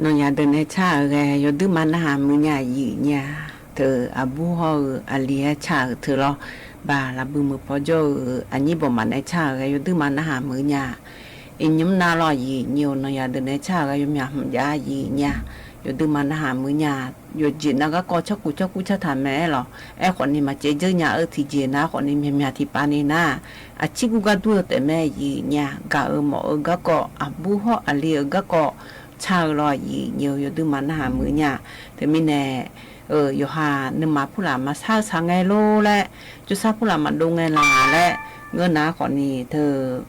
Nawnyaf deuq nae car-euq ghae yawduirma narhaq muiq nya-aq, yif nya. Teu aqbur hawr-eu aqli-aer car-euq teu lawr, baq lafbui meuq paw jawr-eu aqnyir bawqmaf nae car-euq ghae yawduirma narhaq muiq nya. Iqnymr nav lawr, yif nyi-eu nawnyaf deuq nae car-euq ghae yawmyaq hmq jav-a, yif nya. Yawduirma narhaq muiq nya. Yawqjeq nav garkawv tsawrkuf tsawrkur cartaq mae aerlawq. Aerkhawfni maqcaev dzeur nya-eu tiqjeq nav khawfni myaqmyaq tiqpavni nar, aqcir gurgar dur-eu taef mae, yif nya. Gaq-euq mawf-eu garkawv, aqbur hawr aqli-euq garkawv car-eu lawr, yif nyi-eu yawduirma narhaq muiq nya. Teumirnae yawqha nuima purlaf maqsar-eu sar ngae lor laer, jawrsar purlaf maqdov ngae laq laer ngeur nar khawfni teu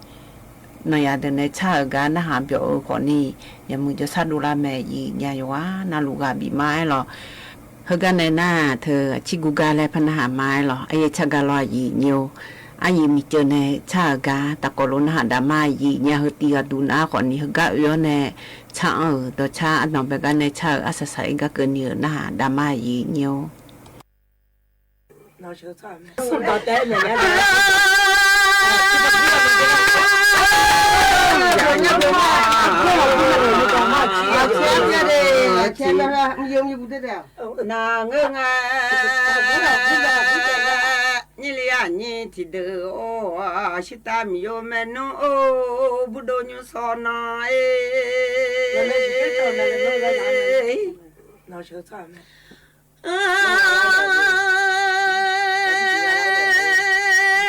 nawnyaf deuq nae car-euq gar narhaq byawf-eu khawfni, yaqmuiq jawrsar dovlar mae, yif nya. Yawqghaq navluf ghaq bif ma aerlawq. Heugar nae nar teu aqcir gurgar laer par narhaq ma aerlawq. Aqyaer car gar lawr, yif nyi-eu. Aryuif miqceuv nae car-euq gar taqkawv lof narhaq dav ma, yif nya. Heu tiv ghaq duq nar khawfni heugar oe-awr nae car anr-euq dawqcar ardanq bae gar nae car-euq arsaq saq-ir gar keuvni-euq narhaq dav ma, yif nyi-eu. Naq ngeur ngae, nyir li aqnyir tiqdeuq-or, shirtav miqyo maernmr-or, burdov nymr sawr nan-e.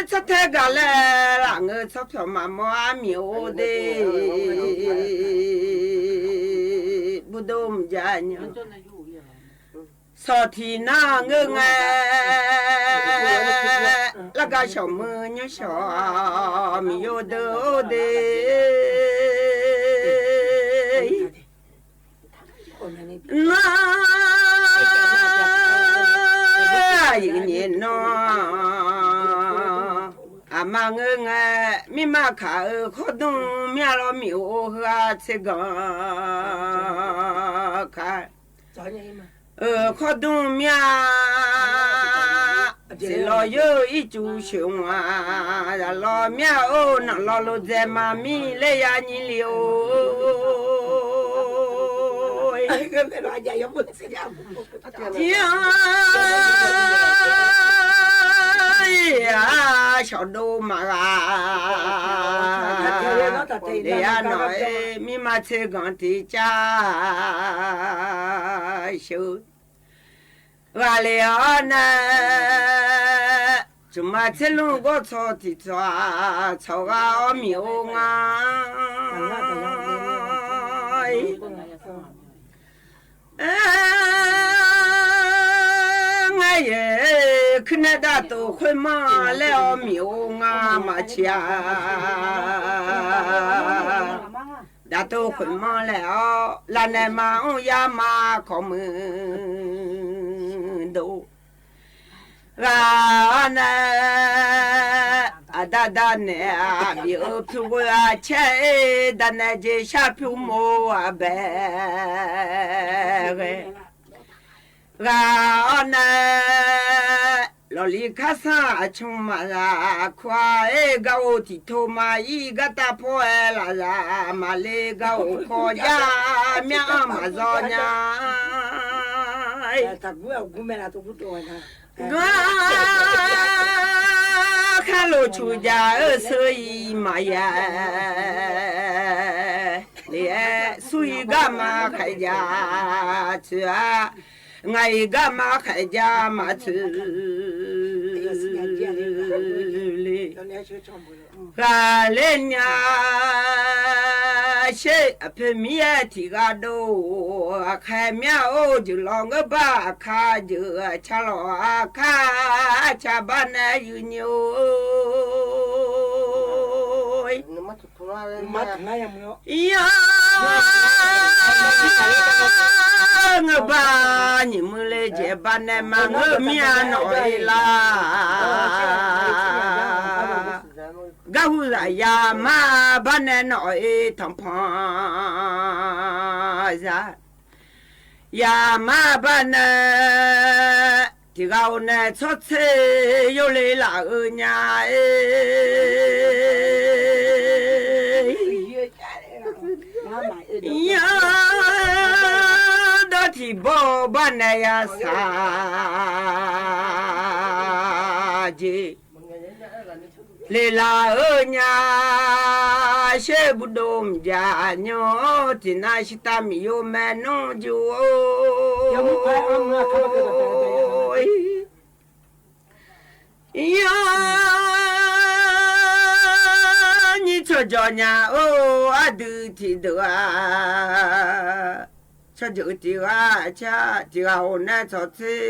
Tsawrtae gaq laer laf ngeur tsawrpyawq maqmawr armiq-or de. Burdov mqjav nya. Sawq tiq nar ngeur ngae, largar shawq muiq nymr shawq miqyo deuq-or de. Nar, aqyuif nyaef nan aqma ngeur ngae, mirma kaq-euq khawrdmr mir-a lawr, miq-or heu-aq tser ganq ka. Khawrdmr mir-a, tser lawq yawr-eu ircuf sheuq ma, zaq lawq mir-a or, naq lawq lo dzae ma mir laer ya nyir li-or. Tir-a, shawqdov maqghaq le-a nawq-aer, mirma tser ganq tiq cav sheuq ghaq le-awr nae, tsawqma tser lmr gawr tsawq tiq tsawq-aq, tsawq ghaq-awr miq-or nga. Aer, ngar yaeq kuirnae dav tov khoermanr laer-awr miq-or nga maqciq-a. Dav tov khoermanr laer-awr, lavnaeq maqmr yar ma kawq muiq dov. Ghaq-awr nae, aqda danaeq-aq bif-eu pyur ghoe-a caer-ir, danaeq jeq shar pyur mov-aq bae ghae. Ghaq-awr nae, lawqli kar sanr aqcmq maqzaq kur-a, aer gar-or tiqtov ma-ir gar tav pawr-aer lafzaq maqle gar-or kawv jar, myanr-anr maqzawr nya. Gar kharlof cuq jaq-eu seu-iq maqya le-aer, sur-iq garma khaeq jaq tsoeq-a, ngaq-iq garma khaeq jaq maqtsoeq le. Ghaqler nya sher aqpoeq mir-aer tiq ghaq dov-or, aqkhaeq myanr-or jeuqlawq ngeur bar aqkar jeuq aqcar lawq aqkar aqcar bar nae yuif nyi-or. Yar, ngeur bar nyiq muiq le jaeq bar nae maqngeur mir-a nawq-ir lar. Garhu zaqya mar bar nae nawq-ir tanqpanq za. Yamar bar nae tiq ghaq-or nae tsawrtser yawle laf-eu nya-ir. Yar, tiqbawr bar nae ya saq jeq le laf-eu nya. Sher burdov mqjaq nymr tiqnav shirtav miqyo maernmr jur-or. Yar nyir tsawrjawq nya-or, aqdui tiqdeuq-aq, tsawrjeuq tiq ghaq car tiq ghaq-or nae tsawrtser,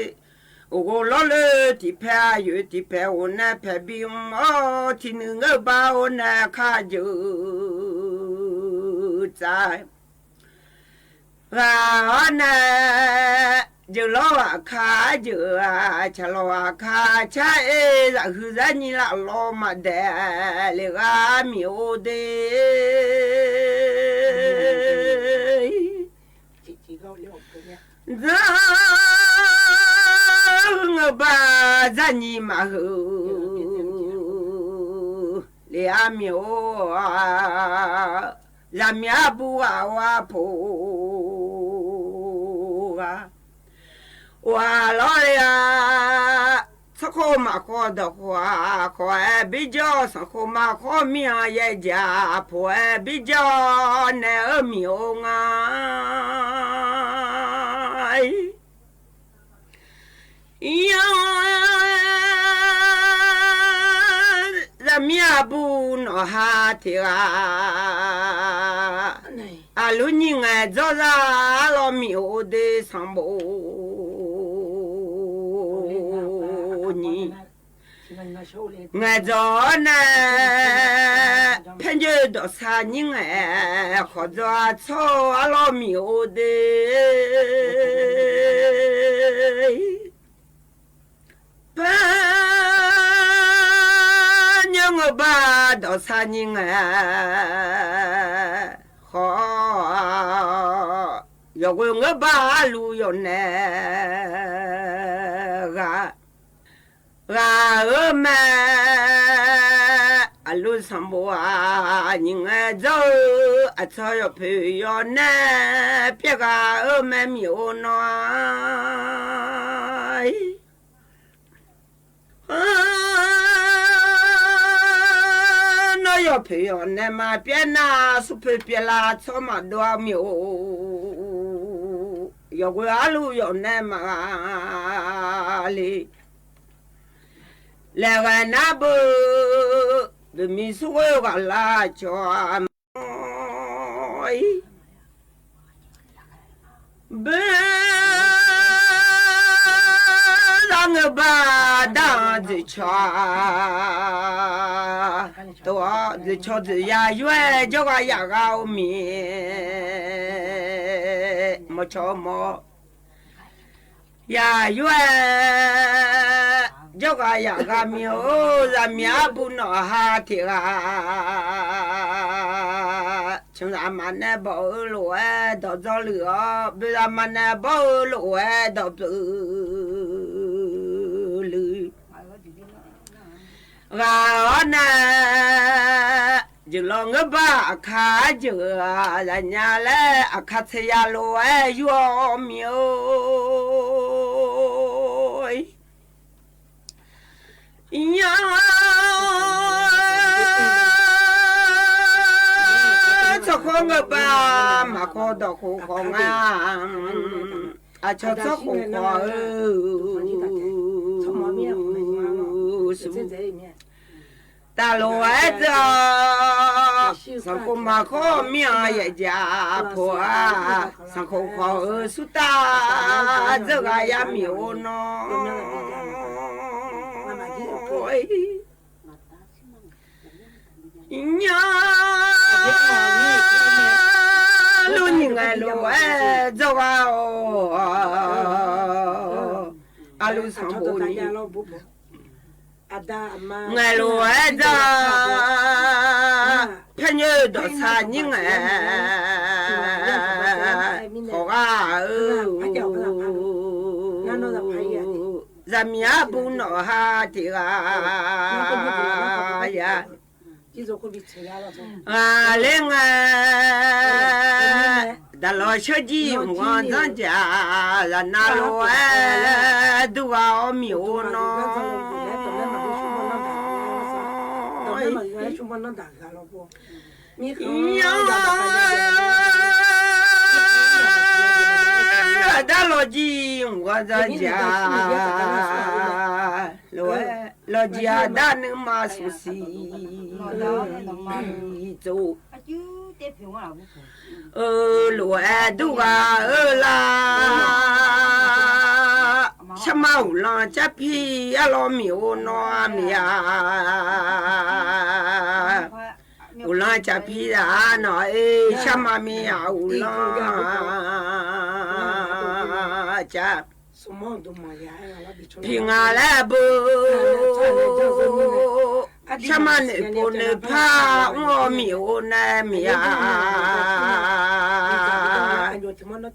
uqghov lawrle tiqpae aqyoeq tiqpae-or nae paeqbi mr-awr, tiqnuiv ngeur bar-or nae kharjeuq tsav ghaq-awr nae, jeuqlawr ghaqkar jeuq-aq, tsaqlawq ghaqkar car-ir, zaqhuiq zaqnyir laf lawr maqdaef le ghaq miq-or de. Dzanr ngeur bar zaqnyir maqheuq le-a miq-or, zaqmiq arbu ghaq-or arpoq ghaq, ghaq lawr le-a, tsawrkhof maqkhawf dawqkhawf-aq khawf-aer birjawr, sanqkhof maqkhawf mir-anr yaerjaq poq-aer birjawr nae-eu miq-or nga. Yar zaqmir arbu nawqha tiq ghaq, aqlur nyir ngaeq dzawrzar lawr miq-or de sanqbof nyir ngaeq dzawq-awr nae, paerjoe dawqsar nyir ngaeq khawf dzawr-a tsawr arlawr miq-or de. Paer nymr ngeur bar dawqsar nyir ngaeq khawf, yawqghoe ngeur bar arluf yawf nae ghaq ghaq-eu mae. Aqlur sanqbof-aq, nyiq ngae dzawr-eu aqcawq yawqpoeq yawq nae pyaer ghaq-eu mae miq-or nawr-a. Nawr yawqpoeq yawq nae maqpyaer nar, smrpoeq pyaer lar tsawr maqdov-a miq-or. Yawqghoe arluf yawq nae maqghaq le. Laeqghae nar beu, beuq miq smr ghoer ghaq lar cawq-a mawr-ir. Beu, lar ngeur bar dar-anr dzoeqcawq-a, tov-awr dzoeqcawq dzoeqya yur-aer jawrghaq yaf ghaq-eu miq, mawrcawq mawr yaq yur-aer, jawrghaq yaf ghaq miq-or, zaqmiq arbu nawqha tiq ghaq, canzaq maqnae bawq-eu lof-aer dawq dzawr luiq-awr, boeqzaq maqnae bawr-eu lof-aer dawq beuq luiq ghaq-awr nae, jeuqlawq ngeur bar aqkar jeuq-aq zaqnya laer aqkar tsaeya lof-aer yur-awr miq-or. Yar, tsawrkhof ngeur bar maqkhawf dawqkhawf khawf nga, aqcawq tsawrkhof khawf-eu su taqlof-aer dzeur-awr, sanqkhof maqkhawf mir-anr yaefjaq poq-a, sanqkhof khawf-eu surtav dzeur ghaq yar miq-or nawr-ir. Yar, lur nyiq ngaeq lof-aer dzawrghaq-awr, aqluf sanqbof ni ngaeq lof-aer dzawr, paernyeur dawqsar nyir ngaeq khawf ghaq-eu, zaqmiq arbu nawqha tiq ghaq ya ghaqler ngae, Daqlawq sheur jir mqghanr dzanr jaq, zaqnav lof-aer durghaq-awr miq-or nawr. Iqnyar, daqlawq jir mqghanr dzanr jaq lof-aer, lawqjir aqdar nuima smq siq tsov. Eu, lof-aer durghaq-eu lar, sharma uqlanq carpir arlawr miq-or nawr-a miq-a. Uqlanq carpir zaq-a nawq-e, sharma mir-aq uqlanq car. Piq ngaq laer beu, sharma noeqpov noeqpar mr-awr miq-or nae miq-a.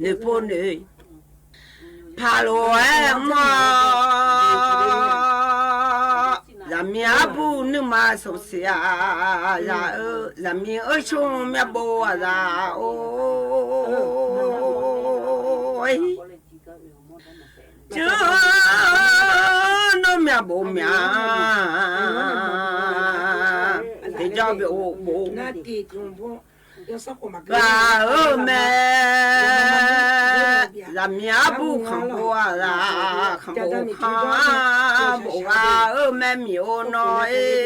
Noeqpov noeq paq lof-aer mr-awr, zaqmiq arbuq nuima smqsiq-a. Zaq-eu zaqmiq-eu shmr myavbov-aq zaq-or, jawr nawr myavbov mya, tiqjawr byov bof ghaq-eu mae. Zaqmiq arbuq khanqbof-aq zaq, khanqbof khanq-a bof ghaq-eu mae miq-or nawr-ir.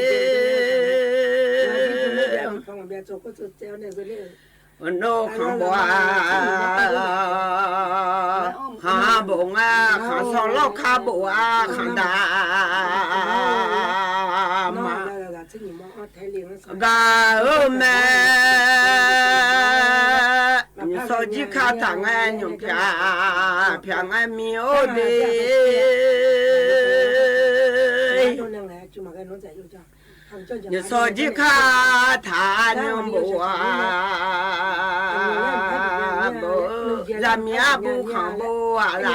Nar khanqbof-aq, khanq bof nga, khanqsawq lawrka bof-a, khanqdaq ma ghaq-eu mae. Nymqshawr jir kar taq ngae, nymq pyaq pyaq ngae miq-or de. Nymqshawr jir kar taq nymq bof-a, bof-eu zaqmiq arbuq khanqbof-aq laf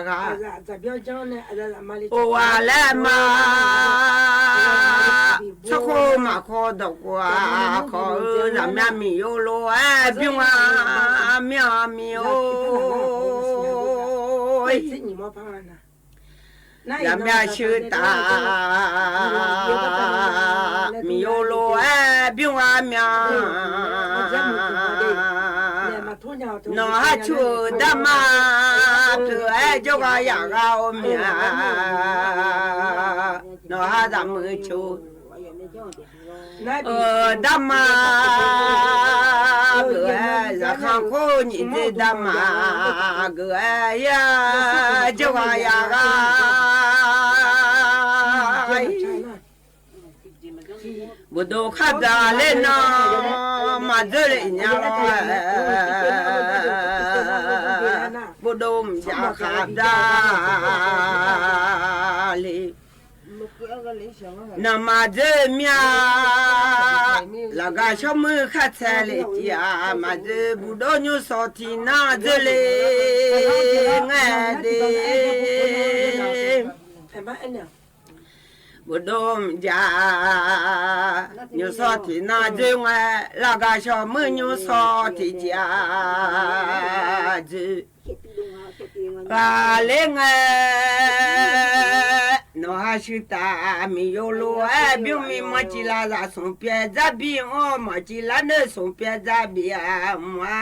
ghaq. Of-aq laer ma, tsawrkhof maqkhawf dawqkhof-aq khawf-eu zaqmyav miqyo lof-aer bymr-a, myanr-a miq-or. Zaqmyav sheuq taf miqyo lof-aer bymr-a myanr. Nawq har cu-euq darma pyeuf-aer jawrgar yaf ghar-or mya. Nawq har zaqmuiq cu-eu darma geuf-aer, zaqkhav khoer nyiq dzer darma geuf-aer, yar jawrgar yaf ghar-ir. Bofdov khar daq ler nan maqdzeur le nya lawr-aer, bofdov mqjav khar daq le. Nan maqdzeur mir-a, lafgar shawr muir khar tsaev le tiq-aq, maqdzeur bofdov nymrshawr tiq nar dzeur le ngae de. Bofdov mqjav nymrshawr tiq nar dzeur ngae, lafgar shawr muir nymrshawr tiq tiq-aq dzeur ghaq ler ngae. Nawq har shuir taf miqyo lof-aer bymr mi manr civ lar zaq smq pyaev dzar bi-anr, manr civ lar noeq smq pyaev dzar bi-aq mq-a.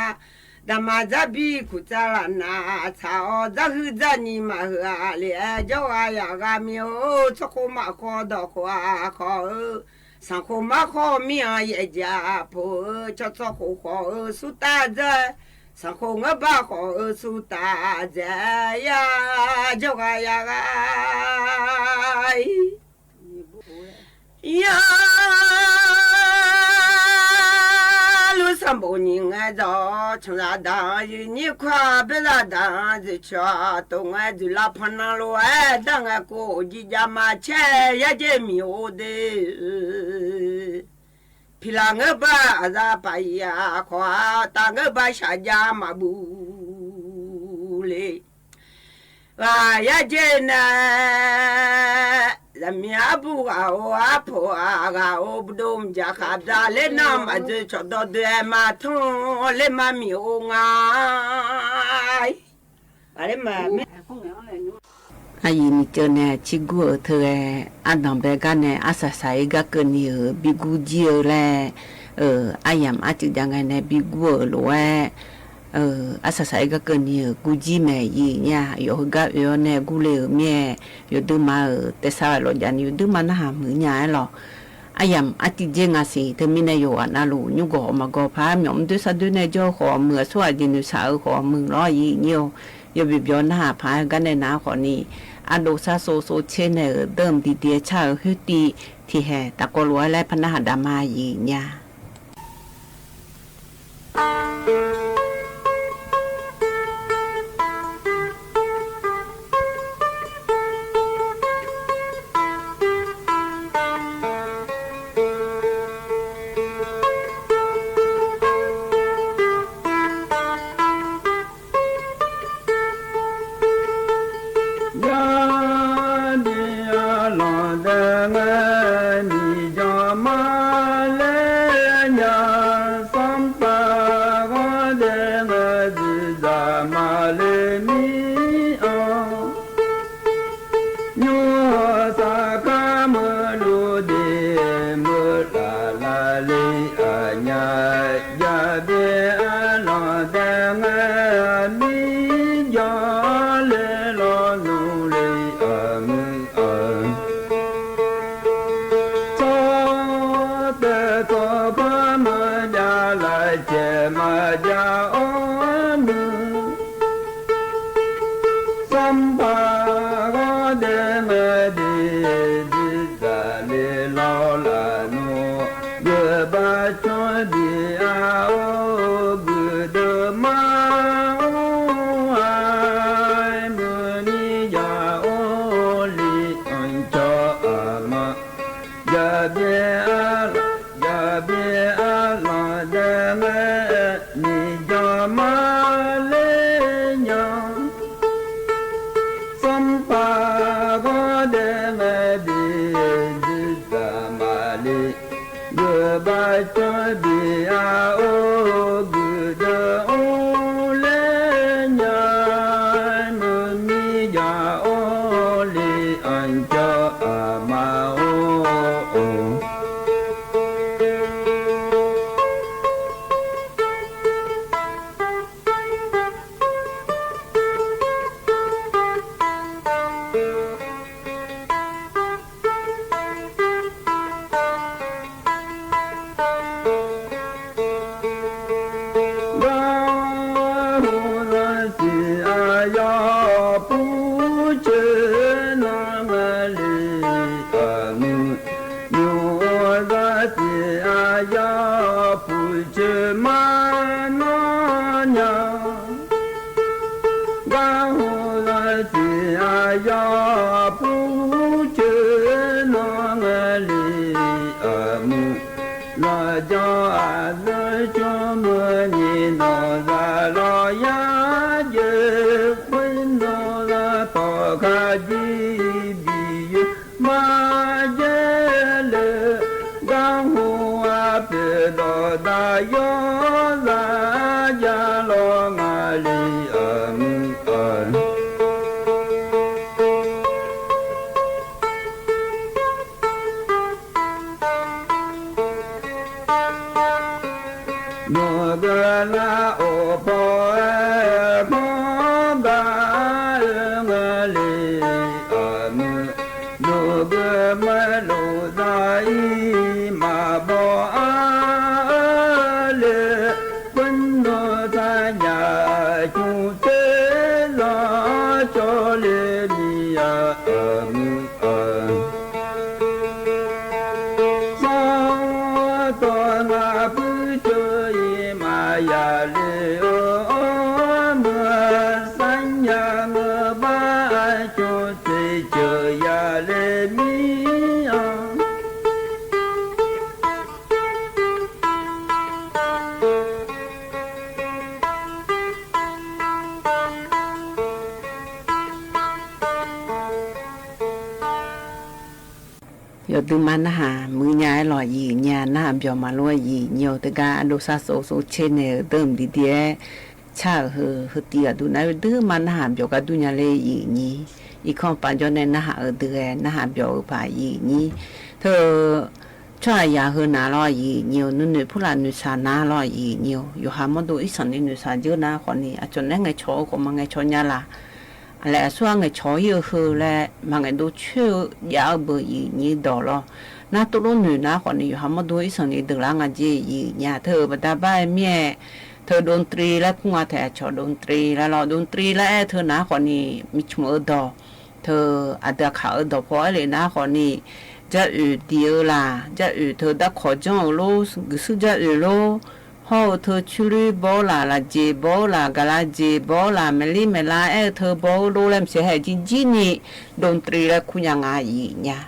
Daqma dzar bi kuq tsav laf nav tsaq-awr, dzar huiq dzar nyiq maqhuiq-a le-aer jawrgar yaf ghar mir-or, tsawrkhof maqkhawf dawqkhof-aq khawf-eu, sanqkhof markhawf mir-anr yaeq jaq pov-eu, cawtsawrkhof khawf-eu surtav dzae, sanqkhof ngeurbav khawf-eu surtav dzae, yar jawrgar yaf ghar-ir. Yar lur sanqbof nyiq ngae dawq, canqzaq daq-anr yuif nyir kawr-a, baerzaq daq-anr dzoeqcawq tof ngae, dzoeqlar pannan lof-aer dar ngae, kof jir jav ma caer yar jaer miq-or de. Piqlaq ngeurbav aqzaq paq-iq-aq khawf-a, taf ngeurbav shaqjav maqbuf le. Ghaq yar jaer nae Aqmiq arbuq ghaq-or, arpoq ghaq-or, ghaq-or, bdov mqjaq khaqda ler nan maqdzoe cawqdawr doe-aer ma tanr ler ma miq-or nga. Aqyuif miqceuv nae cirgur-euq teu ghae, ardanq bae gar nae arsaq saq-ir gar keuvni-euq bi gur jir-eu laer, aryamq arcuiv jav ngae nae bi gur-euq lof-aer, arsaq saq-ir gar keuvni-euq gur jir mae. Yif nyir-aq, yawf heugar oe-awr nae gur le-euq mir-aer, yawqdui ma-euq taesav-aer lawq jaf ni yawqdui ma narhaq muiq nya-aer lawq. Aryamq arcuiv jav nga siq. Teumirnae yawqghaq navluf nymrgawq maqgawq paq-aer myawf mr doer sar doer nae jawr-eu khawf muiq, aqsur aqjeq noeqshaq-eu khawf muiq lawr. Yif nyir-or, yawbyaq byawq narhaq paq-aer gar nae nar khawf ni, ardov sar sov sov tser nae-euq deuq mqdiq diq-aer car-euq khoertiv tiqhaeq taqkawv lof-aer laer par narhaq daq ma. Yif nya. Yawbir arlawq dae ngae, miqjawq ma ler nya, sanrpaq ghawr dae ngae, dzuiqdzaq ma le mir-anr. Nymr-euq sarkar meuq luf de, meuq laf laf le aqnya, yawbir arlawq dae ngae, mirjawr le lawnmr le aqmuiq-eu. Tsawrtae tsawrkar maqjav, lafcaeq maqjav-awr muiq. Sanrpaq ghawr dae ngae de, dzuiqdzaq le lawr laf nmr. Geufbav canr bi-a-or, guiqdeuq mar-or-a, muiq mirjawr-or le, anqcawq aqma. Yawbir arlawq, yawbir arlawq dae ngae, miqjawq ma ler nya. Sanrpaq ghawr dae ngae de, dzuiqdzaq ma le. Geufbav canr bi-a-or, guiqdeuq-or ler nya, muiq mirjawr-or le, anqcawq aqma-or. Garhu zaqsiq aqyawf puq coer nan nga le, aqmuiq nymq-or zaqsiq aqyawf puq coer mar nan nya. Garhu zaqsiq aqyawf puq coer nan nga le, aqmuiq lafjawr aqzanr cawr meuq nyiq nawq zaq lawq yar jeuq khoer nan la tawq kha jir bi yoe. Maqjaer le, garhu arpoeq dawqdaq yawr zaq jav lawr nga le, aqmuiq-eu. Nawq geu lar of paw-aer khanr gar-eu nga le, aqmuiq. Nawq geu maerlof zaq-ir maqbaw ar-eu le, khoer nawr taqnyaf cuf tser zanr cawv le mir-a, aqmuiq-eu. Sawr tawq ngaq puir ceuq-ir maqya le-eu, meuq sarnya ngeur bar cawv tser ceuq ya le mir-a. Aqduimaf narhaq muiq nya-aer lawq yiq nya, narhaq byawq maqlof-aer yiq nyi-eu teugar ardov sar sov sov tser naeq-euq deuq mqdiq diq-aer car-euq heu, heu tiv aqdui nar-aer duimaf narhaq byawq gar dur nya le yiq nyi. Irkanr paf jawr nae narhaq-eu deuq ghae narhaq byawq-eu paq yiq nyi. Teu tsawrhaqzaq heu nav lawq yiq nyi-eu, nuinoeq purlaf noeqshaq nar lawq yiq nyi-eu, yawqha mawrdo irsanq ni noeqshaq dzeur nar khawfni aqcawq naeq-aer ngaeqcawq-eu khawf maqngaeqcawq nya laq. Aqlaeq aqsur-aq ngaeqcawq ir-eu heu laer maqngaeq dov coer-eu jav-eu beuq yiq nyi dawq lawr. Nar tov lof noeq nar khawfni yawqha mawrdo irsanq ni deuq lar nga jeq yiq nya. Teu-euq baqda bar-aer mir-aer teu ดนตรี laer kur nga taef aqcawq ดนตรี laer lawr. ดนตรี laer aer-eu teu nar khawfni miqcmq-eu dawq, teu aqdui aqkaq-eu dawq paw aer lef nar khawfni, jaroeq diq-eu laq, jaroeq teu darkawq janr-euq lor, guiqshuir jaroeq lor, hawr-eu teu coerloer baw-eu laq, lafjeq baw-eu laq, gaqlaf jeq baw-eu laq, maeqlir maeqlar aer-eu teu baw-eu lor laer maqsiq haeq jirjir ni ดนตรี laer kur nya nga yiq nya.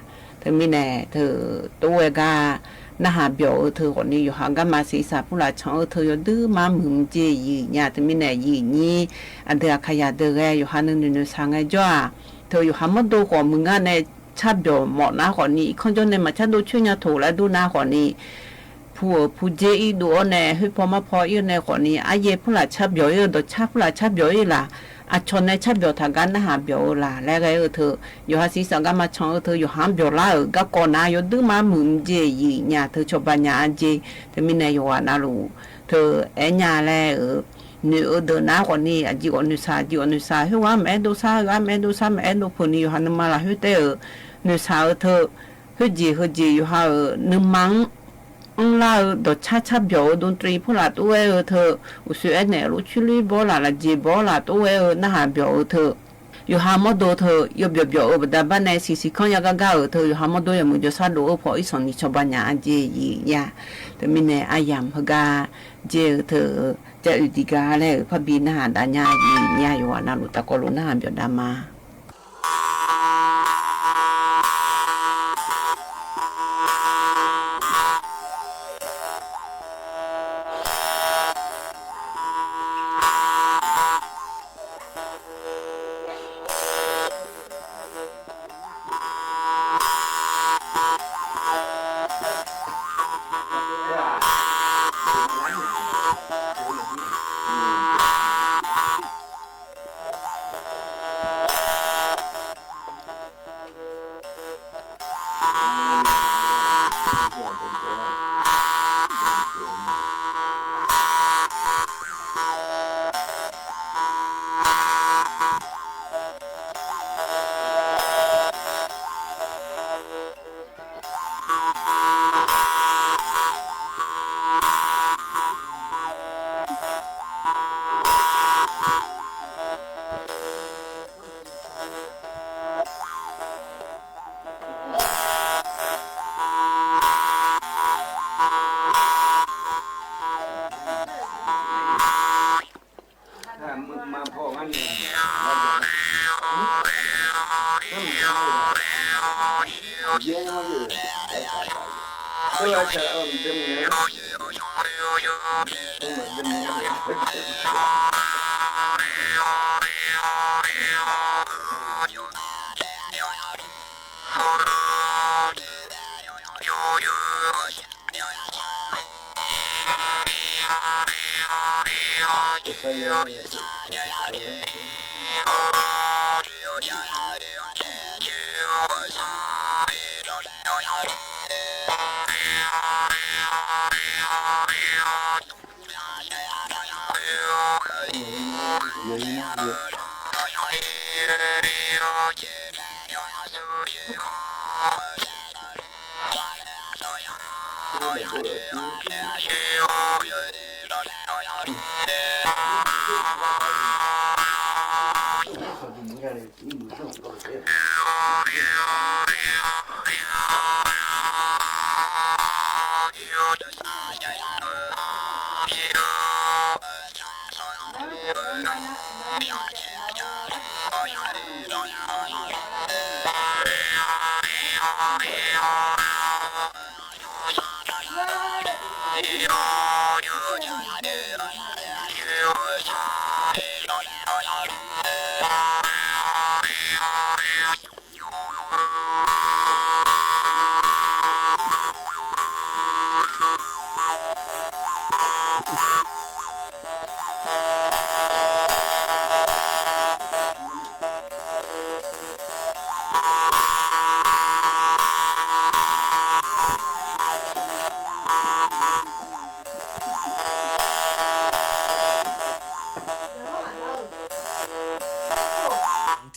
Teumirnae teu tov-aer gar narhaq byawq-eu teu khawfni yawqha garma siqsaq purlaf can-eu teu yawduimaf muiq mqjeq yiq nya. Teumirnae yiq nyi aqdui aqkaqyaq deuq ghae yawqha nuinoeq noeqshaq ngaejawr-aq, teu yawqha mawrdo khawf muiq ngar nae car byawq mawf nar khawfni irkanr jawr nae maqcar dov coer nya toq laer dur nar khawfni, pu-euq pudzer irdov-awr nae khoerpaw marpaw ir-eu nae khawfni aryaer purlaf car byawq ir-eu, dawqcar purlaf car byawq ir laq, aqcawq nae car byawq taq gar narhaq byawq-eu laq laer ghae-eu teu, yawqha siqsaq garma can-eu teu yawqha-anr byawq lar-euq garkawv nar yawduimaf muiq mqjeq yiq nya. Teu cawba nya-a jeq. Teumirnae yawqghaq navluf teu aer nya laer-euq noeq-eu deuq nar khawfni aqjeq ghawf noeqshaq, aqjeq ghawf noeqshaq, khoerghaq maqaer dov sar, heughaq maqaer dov sar, maqaer dov peuq ni yawqha nuima lafkhoer taef-euq noeqshaq-eu teu, khoerjeq heujeq yawqha-euq nuima-anr mrlar-eu dawqcar car byawq-eu ดนตรี purlaf tov-aer-eu teu, uqshoe aernaeq lof coerloer baw-eu laq, lafjeq baw-eu laq tov-aer-eu narhaq byawq-eu teu, yawqha mawrdo teu yawbyawq byawq-eu baqda bar nae siqsiq kanr ya gar gar-euq teu yawqha mawrdo yawmuiq jawrshar dov-eu paw irsanq ni cawba nya-a jeq yiq nya. Teumirnae aryamq heugar dzae-eu teu, jaroeq diq gar laer-euq parbi narhaq dav nya yiq nya. Yawqghaq navluf tafkawv lof narhaq byawq dav ma.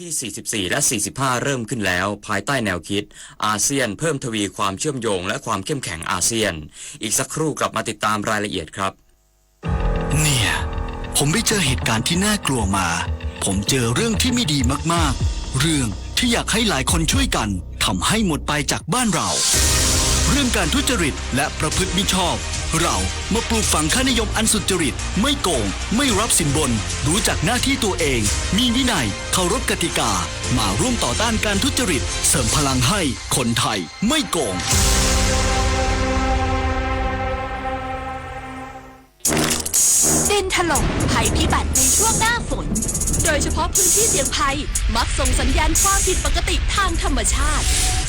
ที่สี่สิบสี่และสี่สิบห้าเริ่มขึ้นแล้ว ภายใต้แนวคิด อาเซียนเพิ่มทวีความเชื่อมโยงและความเข้มแข็งอาเซียน อีกสักครู่กลับมาติดตามรายละเอียดครับ เนี่ย ผมไปเจอเหตุการณ์ที่น่ากลัวมา ผมเจอเรื่องที่ไม่ดีมากๆ เรื่องที่อยากให้หลายคนช่วยกัน ทำให้หมดไปจากบ้านเรา เรื่องการทุจริตและประพฤติมิชอบ เรามาปลูกฝังค่านิยมอันสุจริต ไม่โกง ไม่รับสินบน รู้จักหน้าที่ตัวเอง มีวินัย เคารพกติกา มาร่วมต่อต้านการทุจริต เสริมพลังให้คนไทยไม่โกง ดินถล่ม ภัยพิบัติในช่วงหน้าฝน โดยเฉพาะพื้นที่เสี่ยงภัย มักส่งสัญญาณความผิดปกติทางธรรมชาติ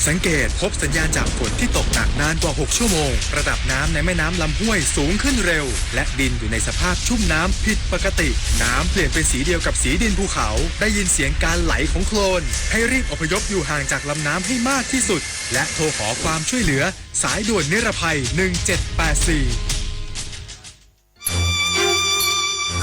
สังเกตพบสัญญาณจากฝนที่ตกหนักนานกว่า หก ชั่วโมง ระดับน้ำในแม่น้ำลำห้วยสูงขึ้นเร็ว และดินอยู่ในสภาพชุ่มน้ำผิดปกติ น้ำเปลี่ยนเป็นสีเดียวกับสีดินภูเขา ได้ยินเสียงการไหลของโคลน ให้รีบอพยพอยู่ห่างจากลำน้ำให้มากที่สุด และโทรขอความช่วยเหลือ สายด่วนนิรภัย หนึ่งเจ็ดแปดสี่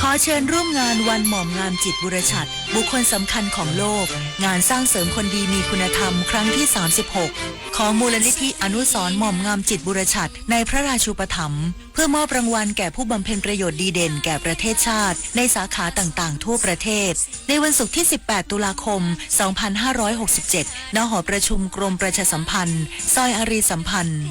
ขอเชิญร่วมงานวันหม่อมงามจิตบุรชัด บุคคลสำคัญของโลก งานสร้างเสริมคนดีมีคุณธรรมครั้งที่ สามสิบหก ของมูลนิธิอนุสรณ์หม่อมงามจิตบุรชัดในพระราชูปถัมภ์ เพื่อมอบรางวัลแก่ผู้บำเพ็ญประโยชน์ดีเด่นแก่ประเทศชาติในสาขาต่างๆ ทั่วประเทศ ในวันศุกร์ที่ สิบแปด ตุลาคม สองพันห้าร้อยหกสิบเจ็ด ณ หอประชุมกรมประชาสัมพันธ์ ซอยอารีย์สัมพันธ์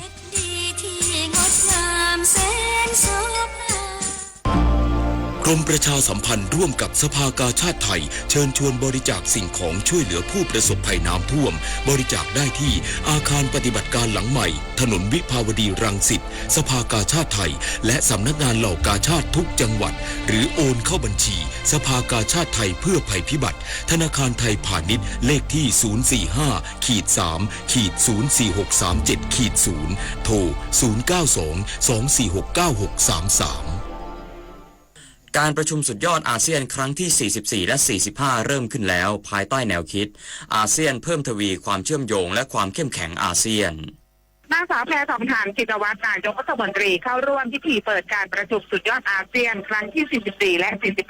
กรมประชาสัมพันธ์ร่วมกับสภากาชาดไทย เชิญชวนบริจาคสิ่งของช่วยเหลือผู้ประสบภัยน้ำท่วม บริจาคได้ที่อาคารปฏิบัติการหลังใหม่ ถนนวิภาวดีรังสิต สภากาชาดไทย และสำนักงานเหล่ากาชาดทุกจังหวัด หรือโอนเข้าบัญชี สภากาชาดไทยเพื่อภัยพิบัติ ธนาคารไทยพาณิชย์ เลขที่ ศูนย์สี่ห้า ขีด สาม ขีด ศูนย์สี่หกสามเจ็ด ขีด ศูนย์ โทร ศูนย์เก้าสอง สองสี่หก เก้าหกสามสาม การประชุมสุดยอดอาเซียนครั้งที่ สี่สิบสี่ และ สี่สิบห้า เริ่มขึ้นแล้ว ภายใต้แนวคิด อาเซียนเพิ่มทวีความเชื่อมโยงและความเข้มแข็งอาเซียน นางสาวแพทองธาร ชินวัตร นายกรัฐมนตรี เข้าร่วมพิธีเปิดการประชุมสุดยอดอาเซียนครั้งที่ สี่สิบสี่ และ สี่สิบห้า